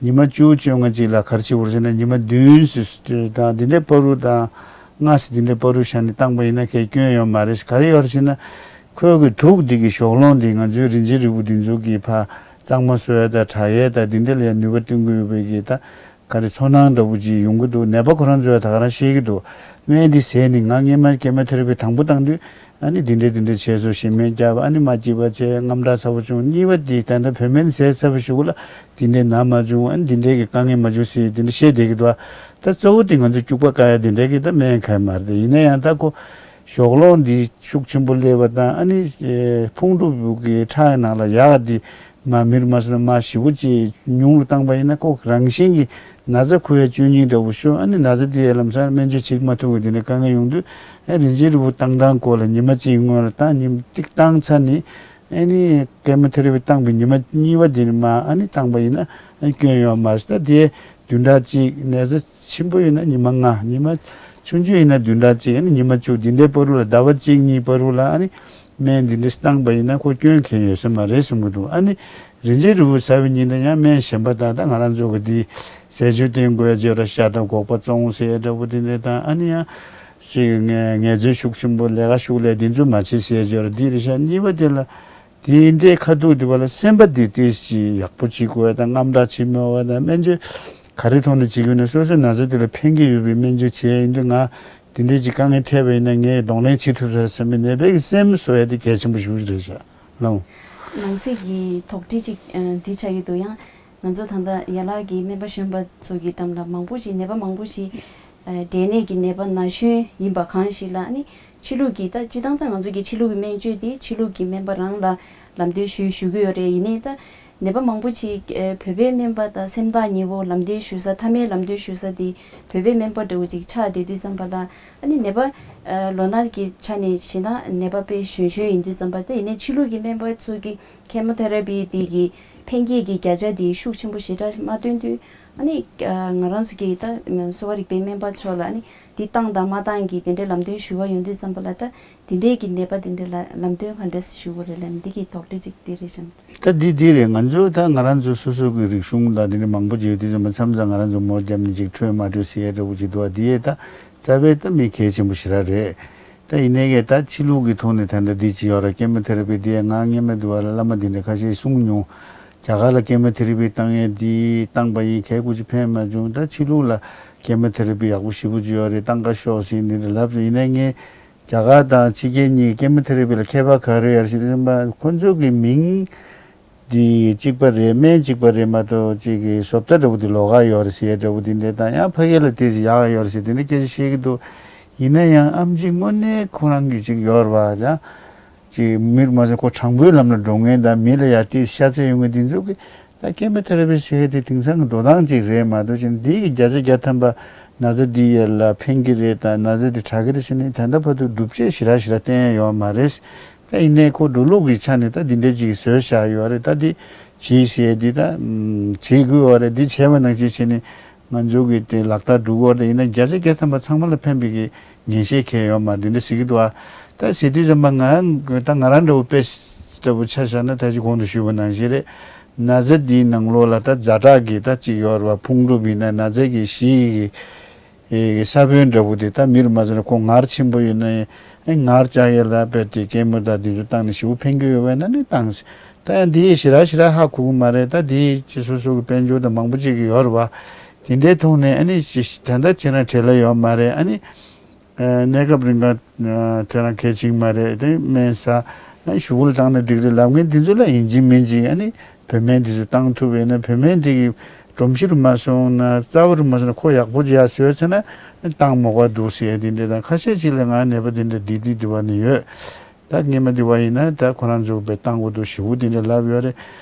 ཉི་མ་བཅུ་བཅོ་ལྔ་གཅིག་ལ་ག་རེ་བྱེད་དགོས་རེད་ཟེར་ན། ཉི་མ་བདུན་ཙམ་དང་འདི་འདྲའི་བར་དུ་དང་ལྔ་ཙམ་འདི་འདྲའི་བར་དུ་བཞག་ནས་བཏང་པ་ཡིན་ན་གའི་སྐྱོན་ཡོད་མ་རེད། ག་རེ་ཡོད་རེད་ཟེར་ན། ཁོའི་གི་དུག་འདི་གི་ཞོགས་སློང་འདི་ང་ཚོའི་རིན་ཆེན་རིལ་བུ་འདི་ཚོ་གི་ཕར་གཙང་མ་བཟོ་ཡས་དང་དྲག་ཡས་དང་འདི་འདྲ་ལ་ཡང་ནུས་པ་བསྟན་གྱི་ཡོད་པའི་གི་ད། ག་རེ་ཚོར་སྣང་འདྲ་པོ་ཅིག་ཡོང་གི་འདུག། ནད་པ་ཁོ་རང་ཚོས་ད་ག་རང་བཤད་ཀྱི་འདུག། སྨན་འདི་ཟས་ནས་ང་སྔས་མ་ཀེ་མོ་ཐེ་ར་པི་དང་པོ་བཏང་དུས་ཨ་ནི་འདི་འདྲས་འདི་འདྲས་བྱས་སོང་། ཞེ་སྨྲས་བརྒྱབ། ཨ་ནི་མ་སྐྱིད་པ་བྱས། དངངས་སྐྲག་ཚ་པོ་བྱུང་། གཉིས་པ་འདི་ད་ལྟ་བོད་སྨན་ཟས་ཚར་བའི་གཞུག་ལ་འདི་འདྲས་ན་མ་བྱུང་། ཨ་ནི་འདི་འདྲས་ཀྱི་དཀའ་ངལ་མ་བྱུང་ཟེར་འདི་འདྲས་བཤད་བསྡད་ཀྱི་འདུག། ད་གཙོ་བོ་འདི་ང་ཚོ་སྐྱུག་པ་བཀག་ཡ་འདི་འདྲས་ཀྱི་ད་སྨན་གང་ཡང་མ་རེད། ཡིན་ན་ཡང་ད་ཁོ་ཞོགས་སློང་འདི་ཤུགས་ཆེན་པོ་སླེབས་པ་དང་ཨ་ནི་ཕུང་གྲུབ་ཀྱི་ཁྲག་ནང་ལ་ཡག་འདི། མ་མིར་མ་སོང་ན་མ་ཞེ་པོ་ཅིག་ཉུང་རུ་བཏང་པ་ཡིན་ན་ཁོ་རང་བཞིན་གྱིས་ན་ཚ་ཁུ་བའི་བཅོས་སྙིང་འདྲ་པོ་ཤོར། ཨ་ནི་ན་ཚ་དེ་ལམ་སང་སྨན་བཅོས་བྱེད་མ་ཐུབ་པའི་དེ་འདྲའི་དཀའ་ངལ་ཡོང་དུས། ཨ་རིན་ཆེན་རིལ་བུ་བཏང་སྟངས་སྐོར་ལ་ཉི་མ་གཅིག་སྔོན་ལ་བཏང་། ཉིན་གཅིག་བཏང་ཚར་ནས་ཨ་ནི་ཀེ་མོ་ཐེ་ར་པི་བཏང་པའི་ཉི་མ་གཉིས་པ་དེ་ནས་མར་ཨ་ནི་བཏང་པ་ཡིན་ན་ཨ་ནི་སྐྱོན་ཡོད་མ་རེད། ད་དེ་བདུན་ཕྲག་གཅིག། ན་ཚ་ཆེན་པོ་ཡིན་ན་ཉི་མ་ལྔ། ཉི་མ་ཆུང་ཆུང་ཡིན་ན་བདུན་ཕྲག་གཅིག། ཨ་ནི་ཉི་མ་བཅུ། འདི་འདྲའི་བར་དུ་ལ་ཟླ་བ་གཅིག་གཉིས་བར་དུ་ལ་ཨ་ནི་སྨན་འདི་འདྲ་བཏང་པ་ཡིན་ན་ཁོ་སྐྱོན་གང་ཡང་ཡོད་ས་མ་རེད་གསུང་གི་འདུག། ཨ་ནི་རིན་ཆེན་རིལ་བུ་ཟ་བའི་ཉིན་དང་ཡང་སྨན་གཞན་པ་དག་ད་ང་རང་ཚོ་གི་འདི་ཟས་སྤྱོད་བསྟེན་དགོས་ཡ་ཅིག་ཡོད་ར། ཤ་དང་སྒོག་པ་བཙོང་ཟེར་ཡ་འདྲ་པོ་དེ་འདྲ་དང་། ཨ་ནི་ཡང་ཅིག་ངལ་ངལ་རྩོལ་ཤུགས་ཆེན་པོ་ལས་ཀ་ཤུགས་ལས་འདི་ཚོ་མ་བྱེད་ཟེར་ཡ་ཅིག་ཡོད་ར། འདི་རེད་ཤག། གཉིས་པ་དེ་ལ། དེ་འདྲའི་ཁ་ཐུག་དེ་བ་ལ་སེམས་པ་དེ་ཏོག་ཙམ་ཡག་པོ་བྱེད་དགོས་དང་། དངངས་སྐྲག་བྱེད་མི་དགོས་དང་། སྨན་བཅོས་ག་རེ་ཐོག་ནས་བྱེད་དགོས་ན་སོ་སོའི་ན་ཚ་དེ་ལ་ཕན་གྱི་ཡོད་པའི་སྨན་བཅོས་བྱས་ཡིན་དུས། ང་དེ་འདྲའི་ཅིག་དཀའ་ངལ་འཕྲད་པ་ཡིན་ན་ངས་གདོང་ལེན་བྱེད་ཐུབ་ས་བསམ་པའི་ནད་པའི་གི་སེམས་བཟོ་ཡ་དེ་གལ་ཆེན་པོ་ཞེ་པོ་ཅིག་རེད་ཤག་ལགས། ནང་གསེས་ཀྱི་དོགས་འདྲི་ཅིག་ཨ་འདི་ཆགས་ཀྱི་འདུག། ཡང་ང་ཚོ་ད་ལྟ་ཡན་ལག་གི་སྨན་པ་གཞོན་པ་ཚོ་གི་འགྲམ་ལ་མང་པོ་ཅིག་ནད་པ་མང་པོ་ཞིག་ཨ་འབྲས་ནད་ཀྱི་ནད་པ་ན་གཞོན་ཡིན་པ་གང་ཞིག་ལ་ཨ་ནི་ཕྱི་ལུགས་ཀྱི་ད་སྤྱིར་བཏང་ད་ང་ཚོ་གི་ཕྱི་ལུགས་ཀྱི་སྨན་བཅོས་དེ་ཕྱི་ལུགས་ཀྱི་སྨན་པ་རང་ལ་ལམ་སྟོན་ཞུ་ཞུ་གི་ཡོད་རེད། ཡིན་ནའི་ད་ ནད་པ་མང་པོ་ཅིག་ཨེ་བོད་པའི་སྨན་པ་དང་སེམས་ཐག་ཉེ་བོ་ལམ་སྟོན་ཞུ་ས་མཐའ་མའི་ལམ་སྟོན་ཞུ་ས་དེ་བོད་པའི་སྨན་པ་འདྲ་བོ་ཅིག་ཆགས་བསྡད་དུས་ཙམ་པ་ལ་ཨ་ནི་ནད་པ་ཨེ་ལོ་ན་གི་ཆ་ནས་བྱས་ན་ནད་པ་དཔེ་གཞོན་གཞོན་ཡིན་དུས་ཙམ་པ་དེ་ཡིན་ནའི་ཕྱི་ལུགས་ཀྱི་སྨན་པ་ཚོ་གི་ཀེ་མོ་ཐེ་ར་པི་དེ་གི་ཕན་སྐྱེད་ཀྱི་བརྒྱ་ཆ་དེ་ཤུགས་ཆེན་པོ་ཞེ་དྲག་མ་བཏོན་དུས་ཨ་ནི་ཨ་ང་རང་ཚོ་གི་ད་གསོ་བ་རིག་པའི་སྨན་པ་ཚོ་ལ་ཨ་ནི་འདི་བཏང་དང་མ་བཏང་གི་དེ་འདྲའི་ལམ་སྟོན་ཞུ་བ་ཡོང་དུས་ཙམ་པ་ལ་ད། དེ་འདྲའི་གི་ནད་པ་དེ་འདྲ་ལ་ལམ་སྟོན་ག་འདྲ་ཞུ་དགོས་རེད་ལབ་ནས་འདི་གི་དོགས་འདྲི་ཅིག་འདི་རེད་ཤག་ད་འདི་འདི་རེད། ང་ཚོ་ད་ང་རང་ཚོ་སོ་སོ་གི་རིག་གཞུང་དང་འདི་འདྲ་མང་པོ་ཅིག་ཡོད་དུས་ཙམ་པ་མཚམས་མཚམས་ང་རང་ཚོ་མོ་བརྒྱབ་ནས་ཅིག་འཕྲོད་མ་འཕྲོད་ཟེར་ཡ་འདྲ་བོ་ཅིག་འདུག་བ། འདི་ཡས་ད་རྩ་བའི་ད་མི་གལ་ཆེན་པོ་ཞེ་དྲག་རེད། ད་ཡིན་ནའི་གི་ད་ཕྱི་ལུགས་ཀྱི་ཐོག་ནས་ད་ལྟ་འདི་ཅི་ཡོད་ར་ཀེ་མོ་ཐེ་ར་པི་འདི་ཡས་ང་སྔོན་མ་འདི་བ་ལ་བླ་མ་འདི་འདྲ་ཁ་ཤས་གསུངས་མྱོང་། རྒྱ་གར་ལ་ཀེ་མོ་ཐེ་ར་པི་བཏང་ཡས་འདི་བཏང་པ་ཡིན་གལ་ཁུ་ཅིག་ཕན་མ་བྱུང་། ད་ཕྱི་ལུགས་ལ་ཀེ་མོ་ཐེ་ར་པི་ཡག་པོ་ཞེ་པོ་ཅིག་ཡོད་རེད། བཏང་ག་ཤོག་ཟེར་འདི་འདྲ་ལབ་ཡིན་ནའི་ངས། རྒྱ་གར་དང་ཕྱི་རྒྱལ་གཉིས་ཀྱི་ཀེ་མོ་ཐེ་ར་པི་ལ་ཁྱད་པར་ག་རེ་ཡོད་ཟེར་ན་ཁོ་ཚོ་གི་མིང་འདི་གཅིག་པ་རེད། སྨན་གཅིག་པ་རེད་མ་གཏོགས་གཅིག་གི་བཟོ་ལྟ་འདྲ་བོ་འདི་ལོགས་ཀ་ཡོད་རེད་ཟེར་ཡ་འདྲ་བོ་འདི་འདྲ་དང་ཡང་ཕ་གི་ལ་དེ་ཡག་ཡོད་རེད་ཟེར་འདི་འདྲ་སྐད་ཆ་བཤད་ཀྱི་འདུག་ཡིན་ན་ཡང་ཨེམ་ཆི་དངོས་གནས་ཁོ་རང་གི་གཅིག་ཡོད་རེད་བ་ཡང་། ཅིག་མིར་མ་ཟད་ཁོ་དྲང་པོའི་ལམ་ལ་འགྲོ་མཁན་དང་མི་ལ་ཡ་དེ་ཤ་ཚ་ཡོང་མཁན་འདི་ཚོ་གི་ད་ཀེ་མོ་ཐེ་ར་པི་ཟེར་མཁན་དེ་དེང་སང་གི་འགྲོ་སྟངས་ཅིག་རེད་མ་གཏོགས་ཅིག་འདི་གི་བརྒྱ་ཆ་བརྒྱ་ཐམ་པ་ན་ཚ་འདི་ཡ་ལ་ཕན་གྱི་རེད་དང་ན་ཚ་འདི་དྲག་གི་རེད་ཟེར་ནས་ད་ལྟ་བར་དུ་སྒྲུབ་བྱེད་ཞེ་དྲག་ཞེ་དྲག་བསྟན་ཡ་ཡོད་མ་རེད། ད་ཡིན་ནའི་ཁོ་འགྲོ་ལུགས་ཀྱི་ཆ་ནས་ད་འདི་འདྲ་ཅིག་བཟོས་བཞག་ཡོད་རེད། ད་འདི་བྱེད་ཟེར་འདི་ད་བྱེད་དགོས་ཡོད་རེད། འདི་བྱས་པ་ནང་བཞིན་བྱས་ནས། ང་ཚོ་གི་དེ་ལག་བསྟར་སྒྲུབ་དགོས་རེད། ཡིན་ན་བརྒྱ་ཆ་བརྒྱ་ཐམ་པ་ཚང་མ་ལ་ཕན་པའི་གི་ངེས་ཤེས་གང་ཡང་ཡོད་མ་རེད། འདི་འདྲ་ཟེར་གྱི་འདུག་ཨ། ད་ཟེར་དུས་ཙམ་པ་ང་ད་ང་རང་འདྲ་བོ་དཔེ་ལྟ་བུ་ཆ་བཞག་ན་ད་ཅི་གོང་དུ་ཞུས་པ་ནང་བཞིན་རེད། ན་ཚ་འདིའི་ནང་ལོགས་ལ་ད་ཛ་དྲག་གི་ད་ཅིག་ཡོད་རེད་བ། ཕུང་གྲུབ་ཡིན་ན་ན་ཚ་གི་གཞི་གི་ས་བོན་འདྲ་བོ་དེ་ད་མིར་མ་ཟེར་ན་ཁོ་ངར་ཆེན་པོ་ཡོད་ན་ངར་བཅག་ཡས་ལ་དཔེ་དེ་ཀེ་མོ་ད་འདི་ཚོ་བཏང་ནས་ཞེ་པོ་ཕན་གྱི་ཡོད་པ་ཡིན་ན་ནི་བཏང་། ད་ཡང་འདི་ཞེ་དྲག་ཞེ་དྲག་ཧ་གོ་གི་མ་རེད། ད་འདི་ཅི་སོ་སོ་གི་དཔལ་འབྱོར་དང་མང་པོ་ཅིག་གི་ཡོད་རེད་བ། དེ་འདྲའི་ཐོག་ནས་ཨ་ནི་ཅི་ད་ལྟ་ཁྱེད་རང་བྲེལ་ལ་ཡོད་མ་རེད། ཨ་ནི་ཨ་གནས་སྐབས་རིང་ག་ཨ་དེ་རང་གལ་ཆེན་མ་རེད། དེ་སྨན་ཟ་ཨ་གཞུག་གུ་ལ་བཏང་ན་འགྲིག་རེད་ལབ་མཁན་འདི་ཚོ་ལ་ཡིན་གཅིག་མིན་གཅིག་ཨ་ནི་བོད་སྨན་འདི་ཚོ་བཏང་ཐུབ་ཡོད་ན་བོད་སྨན་འདི་གི་སྒྲོམ་གཞི་རུ་མ་སོང་ན་རྩ་བ་རུ་མ་སོང་ན་ཁོ་ཡག་པོ་ཅིག་ཡར་བཟོས་ཚར་ན་བཏང་མ་དགོས་འདུག་ཟེར་ཡ་འདི་འདྲ་དང་ཁ་ཤས་ཅིག་ལ་ང་ནད་པ་འདི་འདྲ་འདི་འདི་འདི་བ་ནི་ཡོད། ད་སྔོན་མ་འདི་བ་ཡིན་ན་ད་ཁོ་རང་ཚོ་བས་བཏང་དགོས་འདུག་ཞེ་པོ་འདི་འདྲ་ལབ་ཡོད་རེད།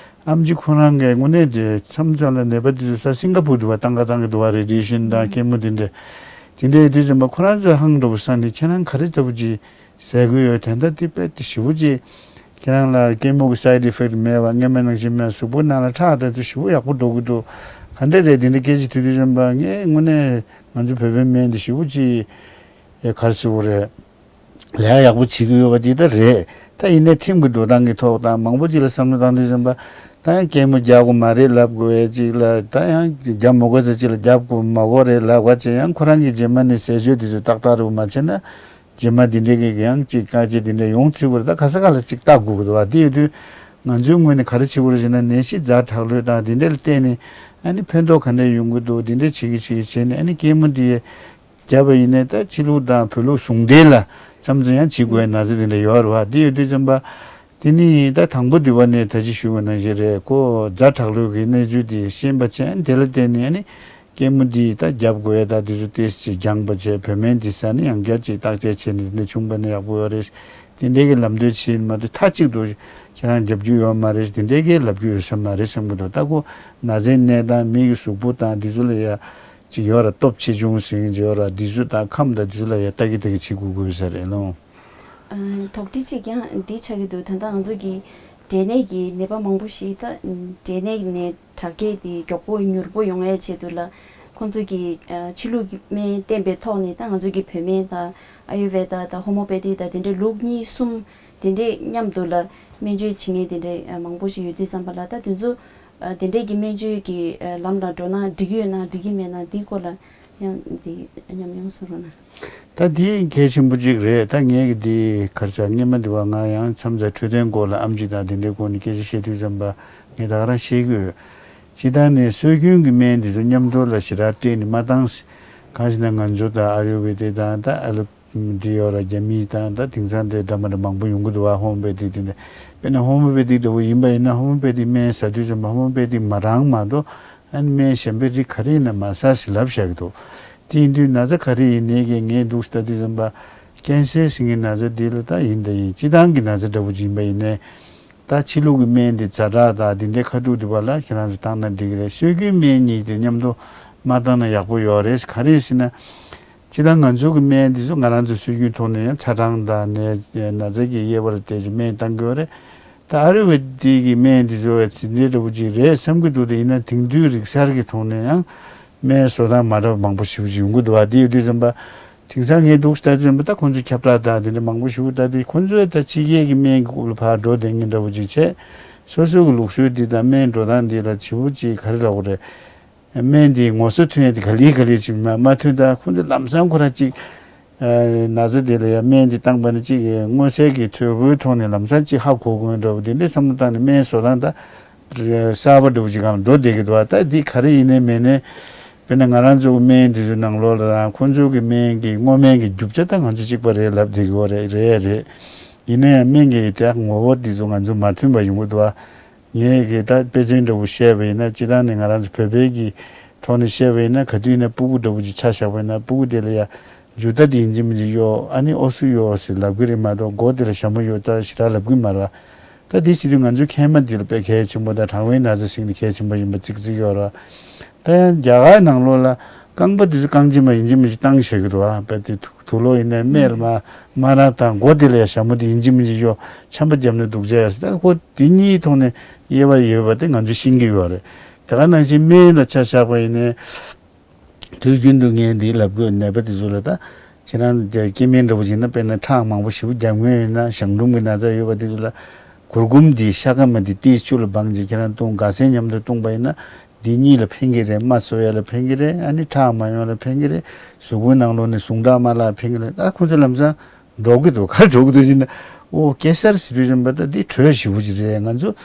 ཨེམ་ཆི་ཁོ་རང་གིས་དངོས་གནས་དེ་མཚམས་མཚམས་ལ་ནད་པ་འདི་ཚོ་ས་སིང་ག་པུར་འདི་བ་བཏང་ག་བཏང་གི་འདུག་བ་རེ་ཌི་ཡེ་ཤན་དང་ཀེ་མོ་འདི་འདྲ། དེ་འདྲ་ཡོད་དུས་ཙམ་པ་ཁོ་རང་ཚོ་ཧང་འགྲོ་བ་སང་ནས་ཁྱེད་རང་ག་རེ་ལྟ་བུ་ཅིག་ཟས་གོ་ཡོད། དེ་འདྲ་དེ་དཔེ་དེ་ཞེ་པོ་ཅིག་ཁྱེད་རང་ལ་ཀེ་མོ་གི་སའེ་ཌི་ཨི་ཕེག་ཊི་མེད་པ་སྔོན་མ་ནང་བཞིན་མེད། གཟུགས་པོ་ནང་ལ་ཁྲག་དང་དེ་ཞེ་པོ་ཡག་པོ་འགྲོ་གི་འདུག་ག་འདྲ་རེད་དེ་འདྲ་སྐད་ཆ་དྲིས་དུས་ཙམ་པ་ངས་དངོས་གནས་ང་ཚོ་བོད་པའི་སྨན་དེ་ཞེ་པོ་ཅིག་ག་རེ་ཟེར་དགོས་རེད། ལས་ཀ་ཡག་པོ་བྱེད་ཀྱི་ཡོད་པ་འདི་ལྟར་རེད། ད་ཡིན་ནའི་ཁྲིམས་ཀྱི་འགྲོ་སྟངས་ཀྱི་ཐོག་དང་མང་པོ་ཅིག་ལ་བསམ་བློ་བཏང་དུས་ཙམ་པ་ད་ཡང་ཀེ་མོ་རྒྱག་དགོས་མ་རེད་ལབ་དགོས་ཡས་ཅིག་ལ་ད་ཡང་རྒྱག་མ་དགོས་ས་ཅིག་ལ་རྒྱག་དགོས་མ་དགོས་རེད་ལབ་ག་བྱས་ཡང་ཁོ་རང་གིས་རྗེས་མ་ནས་ཟས་སྤྱོད་དེ་ཚོ་ཏག་ཏག་རེད་མ་བྱས་ན་རྗེས་མ་འདི་འདྲའི་གི་ཡང་ཅིག་དཀའ་སྤྱད་འདི་འདྲ་ཡོང་སྲིད་པ་རེད། ད་ག་ས་ག་ལ་ཅིག་ལྟ་དགོས་ཀྱི་འདུག་བ། དེ་ཡོད་དུས་ང་ཚོའི་ངོས་ནས་ག་རེ་བྱེད་དགོས་རེད་ཟེར་ན་ནད་གཞི་ཛ་དྲག་ལོས་དང་འདི་འདྲ་ལ་བརྟེན་ནས་ཨ་ནི་ཕན་ཐོགས་ག་འདྲ་ཡོང་གི་འདུག་འདི་འདྲ་བྱེད་ཀྱི་བྱེད་ཀྱི་བྱས་ནས་ཨ་ནི་ཀེ་མོ་འདི་བརྒྱབ་པ་ཡིན་ནའི་ད་ཕྱི་ལུགས་དང་བོད་ལུགས་ཟུང་ལྡན་ལ་མཚམས་མཚམས་ཡང་བྱེད་དགོས་པའི་ན་ཚ་དེ་འདྲ་ཡོད་རེད་བ། དེ་ཡོད་དུས་ཙམ་པ་དེ་ནི་ད་དང་པོ་འདི་བ་ནས་ད་ཅི་ཞུས་པ་ནང་བཞིན་རེད། ཁོ་ཛ་དྲག་ལོས་ཀྱི་གནས་ཚུལ་དེ་ཤེས་པ་བྱས་དེ་ལ་བརྟེན་ནས་ཨ་ནི་ཀེ་མོ་འདི་ད་བརྒྱབ་དགོས་ཡ་ད་དེ་ཚོ་ཏོག་ཙམ་སྦྱངས་པ་བྱས་བོད་སྨན་འདི་ཟ་ནས་ཡང་བསྐྱར་ཅིག་བརྟག་དཔྱད་བྱས་ནས་དེ་འདྲ་བྱུང་པ་ནི་ཡག་པོ་ཡོད་རེད། དེ་འདྲའི་གི་ལམ་སྟོན་བྱས་མ་གཏོགས་མཐའ་གཅིག་ཏུ་ཁྱེད་རང་རྒྱབ་རྒྱུ་ཡོད་མ་རེད། དེ་འདྲའི་གི་ལབ་རྒྱུ་ཡོད་ས་མ་རེད་བསམ་གྱི་འདུག་ད་ཁོ་ན་ཚའི་གནས་སྟངས་མི་གི་གཟུགས་པོ་དང་དེ་ཚོ་ལ་ཡ། ཅིག་ཡོད་ར་སྟོབས་ཆེ་ཆུང་ཟེར་མཁན་ཅིག་ཡོད་ར། འདི་ཚོ་དང་ཁམས་དང་འདི་ཚོ་ལ་ཡ་ལྟ་གི་ལྟ་གི་བྱེད་དགོས་དགོས་ས་རེད་ལོ། ཨ། དོགས་འདྲི་ཅིག་ཀྱང་འདི་ཆགས་ཀྱི་འདུག་ད་ལྟ་ང་ཚོ་གི་འབྲས་ནད་ཀྱི་ནད་པ་མང་པོ་ཞིག་ད་འབྲས་ནད་ནས་དྲག་སྐྱེད་དེ་མགྱོགས་པོ་མྱུར་པོ་ཡོང་ཡའི་ཆེད་དུ་ལ་ཁོང་ཚོ་གི་ཨ་ཕྱི་ལུགས་ཀྱི་སྨན་བསྟེན་པའི་ཐོག་ནས་ད་ང་ཚོ་གི་བོད་སྨན་དང་ཨ་ཡུར་ཝེ་ད་དང་ཧོ་མོ་པེ་ཐི་དང་དེ་འདྲའི་ལུགས་གཉིས་གསུམ་དེ་འདྲའི་མཉམ་དུ་ལ་སྨན་བཅོས་བྱེད་མཁན་དེ་འདྲའི་ཨ་མང་པོ་ཞིག་ཡོད་དུས་ཙམ་པ་ལ་ད་དེ་ཚོ། ཨ། དེ་འདྲའི་གི་སྨན་བཅོས་ཀྱི་ཨ་ལམ་ལ་འགྲོ་ན་འགྲིག་གི་ཡོད་ན་འགྲིག་གི་མེད་ན་འདིའི་སྐོར་ལ་ཡང་འདི་ཉམས་མྱོང་གསུང་རོགས་གནང་། ད་འདི་གལ་ཆེན་པོ་གཅིག་རེད། ད་ངས་ཀྱི་འདི་ག་རེ་ཟེར་སྔོན་མ་འདི་བ་ང་ཡང་མཚམས་མཚམས་འཕྲོད་བསྟེན་སྐོར་ལ་ཨེམ་ཆི་དང་དེ་འདྲའི་སྐོར་ནས་སྐད་ཆ་བཤད་དུས་ཙམ་པ་ངས་ད་ག་རང་བཤད་ཀྱི་ཡོད། སྤྱིར་བཏང་ནས་སྲོལ་རྒྱུན་གྱི་སྨན་འདི་ཚོ་མཉམ་དུ་ལ་ཞེ་དྲག་སྤྲད་ནས་མ་བཏང་། གང་ཞེ་ན་ང་ཚོ་ད་ཨ་ཡུར་ཝེ་དེ་དང་ད་ཨ་ལོ། འདི་ཡོད་ར་རྒྱ་མི་དང་ད་དེང་སང་དེ་འདྲ་མ་འདྲ་མང་པོ་ཡོང་གི་འདུག་བ། ཧོ་མོ་པེ་ཐིག་དེ་འདྲ། དཔེར་ན་ཧོ་མོ་པེ་ཐིག་འདྲ་བོ་ཡིན་པ་ཡིན་ན་ཧོ་མོ་པེ་ཐིག་སྨན་ཟ་དུས་ཙམ་པ་ཧོ་མོ་པེ་ཐིག་མ་རང་མ་གཏོགས་ཨ་ནི་སྨན་གཞན་པའི་རིགས་ག་རེ་ཡིན་ན་མ་ཟ་ཟེར་ལབ་བཞག་གི་འདུག་དེ་ཡིན་དུས་ན་ཚ་ག་རེ་ཡིན་ནའི་གི་ངས་འདུག་ལྟ་དུས་ཙམ་པ་ཀན་སར་ཟེར་མཁན་ན་ཚ་དེ་ལ་ད་ཡིན་ད་ཡིན་སྤྱིར་བཏང་གི་ན་ཚ་འདྲ་བོ་ཅིག་ཡིན་པ་ཡིན་ནའི། ད་ཕྱི་ལུགས་ཀྱི་སྨན་དེ་ཛ་དྲག་དང་དེ་འདྲའི་ཁ་ཐུག་དེ་བ་ལ་ཁྱེད་རང་ཚོ་བཏང་ན་འགྲིག་གི་རེད། སྲོལ་རྒྱུན་སྨན་གཉིས་དེ་མཉམ་དུ་མ་བཏང་ན་ཡག་པོ་ཡོད་རེད། ག་རེ་ཟེར་ན། སྤྱིར་བཏང་ང་ཚོ་གི་སྨན་དེ་ཚོ་ང་རང་ཚོ་སྲོལ་རྒྱུན་ཐོག་ནས་ཡང་ཚ་གྲང་དང་ནད་ན་ཚ་གི་དབྱེ་བ་ལ་བལྟས་ཀྱི་སྨན་བཏང་གི་ཡོད་རེད། ད་ཨ་ཡུར་ཝེ་དིག་གི་སྨན་དེ་ཚོ་བས་ཚིག་འདི་འདྲ་པོ་ཅིག་རེད་བསམ་གྱི་འདུག་དེ་ཡིན་ན་དེང་དུས་རིག་གསར་གྱི་ཐོག་ནས་ཡང་སྨན་བཟོ་སྟངས་མ་འདྲ་བ་མང་པོ་ཞེ་པོ་ཅིག་ཡོང་གི་འདུག་བ། དེ་ཡོད་དུས་ཙམ་པ་དེང་སང་ངས་འདུག་ལྟ་དུས་ཙམ་པ་ད་ཁོང་ཚོ་ཁྱབ་བསྒྲགས་དང་དེ་འདྲ་མང་པོ་ཞེ་པོ་ལྟ་དུས་ཁོང་ཚོས་ད་ཕྱི་རྒྱལ་གྱི་སྨན་གྱི་སྐོར་ལ་ཕར་འགྲོ་བསྡད་མཁན་འདྲ་པོ་ཅིག་བྱས། སོ་སོ་གི་ལུགས་སྲོལ་འདི་དང་སྨན་འགྲོ་སྟངས་འདི་ལ་ཞེ་པོ་ཅིག་ག་རེ་ལབ་དགོས་རེད། སྨན་དེ་ངོ་སོ་ཐོན་ཡས་དེ་ག་ལེ་ག་ལེ་ཅིག་མ་མ་ཐོན། ད་ཁོང་ཚོ་ལམ་སང་ཁོ་རང་ཅིག་ཨ་ན་ཚ་དེ་ལ་ཡ་སྨན་དེ་བཏང་པ་ནི་ཅིག་མངོན་གསལ་གྱི་དོད་པོའི་ཐོག་ནས་ལམ་སང་ཅིག་ཧ་གོ་དགོས་འདྲ་བོ་དེ་འདྲའི་བསམ་བློ་བཏང་ནས་སྨན་བཟོ་སྟངས་ད་གསར་པ་འདྲ་བོ་ཅིག་སྒང་ལ་འགྲོ་བསྡད་ཀྱི་འདུག་ད་འདི་ག་རེ་ཡིན་ནའི་མིན་ནའི། དཔེར་ན་ང་རང་ཚོ་གི་སྨན་དེ་ཚོའི་ནང་ལོགས་ལ་དང་ཁོང་ཚོ་གི་སྨན་གྱི་སྔོ་སྨན་གྱི་རྒྱུ་ཆ་ད་ང་ཚོ་གཅིག་པ་རེད་ལབ་བསྡད་ཀྱི་ཡོད་རེད། རེད་རེད། ཡིན་ན་ཡང་སྨན་གྱི་དེ་ངོ་བོ་དེ་ཚོ་ང་ཚོ་མ་མཐུན་པ་ཡོང་གི་འདུག་ཨ། ངས་གི་ད་དཔེ་མཚོན་འདྲ་བོ་བཤད་པ་ཡིན་ན། སྤྱིར་བཏང་ནས་ང་རང་ཚོ་བོད་པའི་གི་ཐོག་ནས་བཤད་པ་ཡིན་ན། ག་དུས་ཡིན་ན་སྤུ་གུ་འདྲ་བོ་ཅིག་ཆ་བཞག་པ་ཡིན་ན། སྤུ་གུ་དེ་ལ་ཡ་འཇུ་རྟ་དེ་ཡིན་གཅིག་མིན་གཅིག་གཡོག་ཨ་ནི་ཨོ་སུ་གཡོག་ཟེར་ལབ་གི་རེད་མ་གཏོགས། མགོ་དེ་ལ་ཞྭ་མོ་གཡོག་ད་ཞེ་དྲག་ལབ་གི་མ་རེད་བ། ད་དེ་བྱེད་དུས་ང་ཚོའི་མཁལ་མ་དེ་ལ་དཔེ་གལ་ཆེན་པོ་དང་གྲང་བའི་ན་ཚ་ཟེར་མཁན་དེ་གལ་ཆེན་པོ་ཡིན་པ་ཙིག་ཙིག་ཡོད་རེད་བ། ད་ཡང་རྒྱ་གར་ནང་ལོགས་ལ་རྐང་པ་དེ་ཚོ་རྐང་རྗེན་མ་ཡིན་གཅིག་མིན་གཅིག་བཏང་བཞག་གི་འདུག་བ། དཔེ་དེ་དུག་ལོག་ཡིན་ནའི་སྨན་ལ་མ་མ་རག་དང་། མགོ་དེ་ལ་ཡ་ཞྭ་མོ་དེ་ཡིན་གཅིག་མིན་གཅིག་གཡོག་ཆམ་པ་བརྒྱབ་ནས་འདུག་བྱས་ཡོད་ཟེར། ད་ཁོ་དེ་གཉིས་ཐོག་ནས་དབྱེ་བ་ཡོད་པ་དེ་ང་ཚོས་ཤེས་ཀྱི་ཡོད་རེད། དེ་ག་ནང་བཞིན་སྨན་ལ་ཆ་བཞག་པ་ཡིན་ནའི། དུས་རྒྱུན་དུ་ངས་འདི་ལབ་དགོས། ནད་པ་དེ་ཚོ་ལ་ད་ཁྱེད་རང་དེ་སྐྱེ་དམན་འདྲ་པོ་ཅིག་ཡིན་ན། དཔེར་ན་ཁྲག་མང་པོ་ཞེ་པོ་རྒྱག་མཁན་ཡོད་ན། གཞང་འབྲུམ་གྱི་ན་ཚ་ཡོད་པ་དེ་ཚོ་ལ་གུར་གུམ་འདི་ཤ་ཀ་མ་འདི་ཏིལ་ཆུ་ལ་སྦངས་བྱས་ཁྱེད་རང་བཏུང་། སྒ་སྲན་མཉམ་དུ་བཏུང་པ་ཡིན་ན་འདི་གཉིད་ལ་ཕན་གྱི་རེད། རྨ་གསོ་ཡ་ལ་ཕན་གྱི་རེད། ཨ་ནི་ཁྲག་མ་ཡོང་ལ་ཕན་གྱི་རེད། གཟུགས་པོའི་ནང་ལོགས་ནས་ཟུངས་ཁྲག་མ་ལྷག་ཕན་གྱི་རེད། ད་ཁོ་ཚོ་ལམ་སང་འགྲོ་གི་འདུག་ག་རེ་འགྲོ་གི་འདུག་ཟེར་ན། ཨོ་ཀེན་སར་ཟེར་དུས་ཙམ་པ་ད་འདི་དྲོད་ཞེ་པོ་ཅིག་རེད། ང་ཚོ་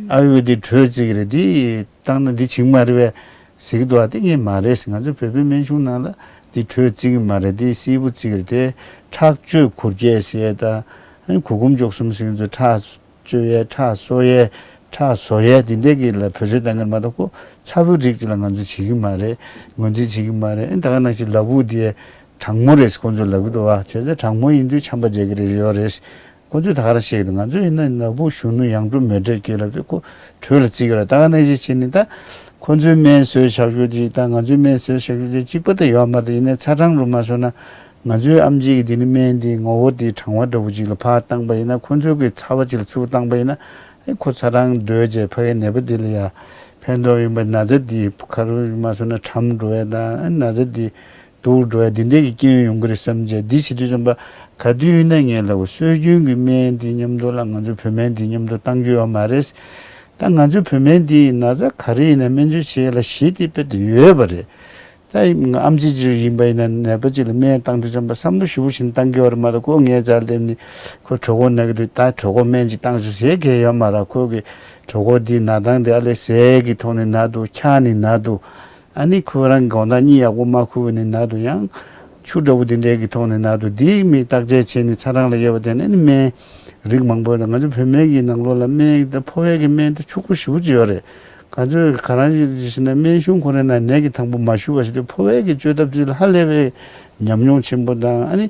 ཨ་ཡུར་ཝེ་དིག་དྲོད་བརྩི་གི་རེད། འདི་བཏང་ན་འདི་བྱེད་ཀྱི་མ་རེད་པས་ཟེར་གྱི་འདུག་ཨ། དེ་ངས་མ་རེད་ཟེར། ང་ཚོ་བོད་པའི་སྨན་གཞུང་ནང་ལ་འདི་དྲོད་བརྩི་གི་མ་རེད། འདི་བསིལ་པོ་བརྩི་གི་རེད། དེ་ཁྲག་བཅོས་གུར་རྒྱས་ཟེར་ཡས་དང་། ཨ་ནི་གུར་གུམ་འཇོག་གསུམ་ཟེར་མཁན་ཚོ་ཁྲག་བཅོས་ཡས། ཁྲག་གསོ་ཡས། ཁྲག་བཟོ་ཡས། དེ་འདྲས་ཀྱི་ལ་བེད་སྤྱོད་བཏང་གི་རེད་མ་གཏོགས། ཁོ་ཚ་བོའི་རིགས་ཅིག་ལ་ང་ཚོ་བྱེད་ཀྱི་མ་རེད། ངོས་འཛིན་བྱེད་ཀྱི་མ་རེད། ཨ་ནི་ད་ག་ནང་བཞིན་ལ་ཕུག་དེ་གྲང་མོ་རེད་ཁོང་ཚོས་ལབ་ཀྱི་འདུག་བ། བྱས་ཙང་གྲང་མོ་ཡིན་དུས་ཆམ་པ་རྒྱག་གི་རེད། ཡོད་རེད། ཁོ་ཚོས་ད་ག་རང་བཤད་ཀྱི་འདུག་ང་ཚོས་ཡིན་ན་ན་བུ་གཞོན་ནུ་ཡང་སྤྲོ་མེ་འདྲེས་སྐྱེས་ལབ་དུས་ཁོ་དྲོད་ལ་བརྩི་གི་རེད། ད་ག་ནང་བཞིན་བྱས་ནས་ད་ཁོ་ཚོའི་སྨན་བཟོས་བཞག་རྒྱུ་ཅིག་དང་ང་ཚོའི་སྨན་བཟོས་བཞག་རྒྱུ་ཅིག་གཅིག་པ་ད་ཡོད་མ་རེད། ཡིན་ནའི་ཚ་གྲང་རུ་མ་བཟོས་ན། ང་ཚོའི་ཨེམ་ཆི་གི་དེ་ནི་སྨན་དེའི་ངོ་བོ་དེ་གྲང་བ་འདྲ་པོ་ཅིག་ལ་ཕར་བཏང་པ་ཡིན་ན། ཁོ་ཚོའི་གི་ཚ་བ་ཅིག་ལ་ཚུར་བཏང་པ་ཡིན་ན། ཨེ་ཁོ་ཚ་གྲང་སྡོད་བྱས་ཕ་གིའི་ནད་པ་དེ་ལ་ཡ་ཕན་ཐོགས་ཡོང་པ། ན་ཚ་དེ་ག་རུ་མ་སོང་ན་གྲང་འགྲོ་ཡ་དང་། ཨེ་ན་ཚ་དེ་སྡུག་འགྲོ་ཡ་དེ་འདྲས་ཀྱི་རྐྱེན་ཡོང་གི་རེད་བསམ་བྱས། འདི་བྱེད་དུས་ཙམ་པ་ག་དུས་ཡིན་ན་ངས་ལབ་དགོས། སྲོལ་རྒྱུན་གྱི་སྨན་དེ་མཉམ་དུ་ལ་ང་ཚོའི་བོད་སྨན་དེ་མཉམ་དུ་བཏང་རྒྱུ་ཡོད་མ་རེད། ད་ང་ཚོའི་བོད་སྨན་འདི་ན་ཚ་ག་རེ་ཡིན་ན་སྨན་བཅོས་བྱེད་ཡ་ལ་གཞི་དེ་དཔེ་དེ་ཡོད་པ་རེད། ད་ཨེམ་ཆི་ཅིག་ཡིན་པ་ཡིན་ན། ནད་པ་ཅིག་ལ་སྨན་བཏང་དུས་ཙམ་པ་བསམ་བློ་ཞེ་པོ་ཞིག་བཏང་གི་ཡོད་རེད་མ་གཏོགས། ཁོ་ངའི་རྩར་སླེབས་ནས་ཁོ་གྲོད་ཁོག་ན་གི་འདུག་ད་གྲོད་ཁོག་སྨན་ཅིག་བཏང་ཤོག་ཟེར་མཁན་ཡོད་མ་རེད། ཁོ་གི་གྲོད་ཁོག་འདི་ན་སྟངས་དེ་ཨ་ལས་ཟས་ཀྱི་ཐོག་ནས་ན་འདུག་འཁྱག་ནས་ན་འདུག་ཨ་ནི་ཁོ་རང་དགོང་དག་གཉིད་ཡག་པོ་མ་ཁུག་པ་ནས་ན་འདུག་ཡང་ཆུ་འདྲ་པོ་དེ་འདྲའི་གི་ཐོག་ནས་ན་འདུག་དེའི་མི་བརྟག་དཔྱད་བྱས་ནས་ཚ་གྲང་ལ་དབྱེ་བ་དེ་ནས་ནི་སྨན་རིགས་མང་པོ་ཡོད། ང་ཚོ་བོད་སྨན་གྱི་ནང་ལོགས་ལ་སྨན་ད་ཕོ་བའི་གི་སྨན་ད་ཕྱུག་པོ་ཞེ་པོ་ཅིག་ཡོད་རེད། ག་ཚོད་ག་རང་ཞིག་ཟེར་ན། སྨན་གཞུང་ཁོ་རང་ནང་ནད་ཀྱི་དང་པོ་མ་ཞུགས་པ་ཞིག་དེ་ཕོ་བའི་གི་བཅོས་ཐབས་ཚུལ་ལ་ཧ་ལས་པའི་ཉམས་མྱོང་ཆེན་པོ་དང་། ཨ་ནི་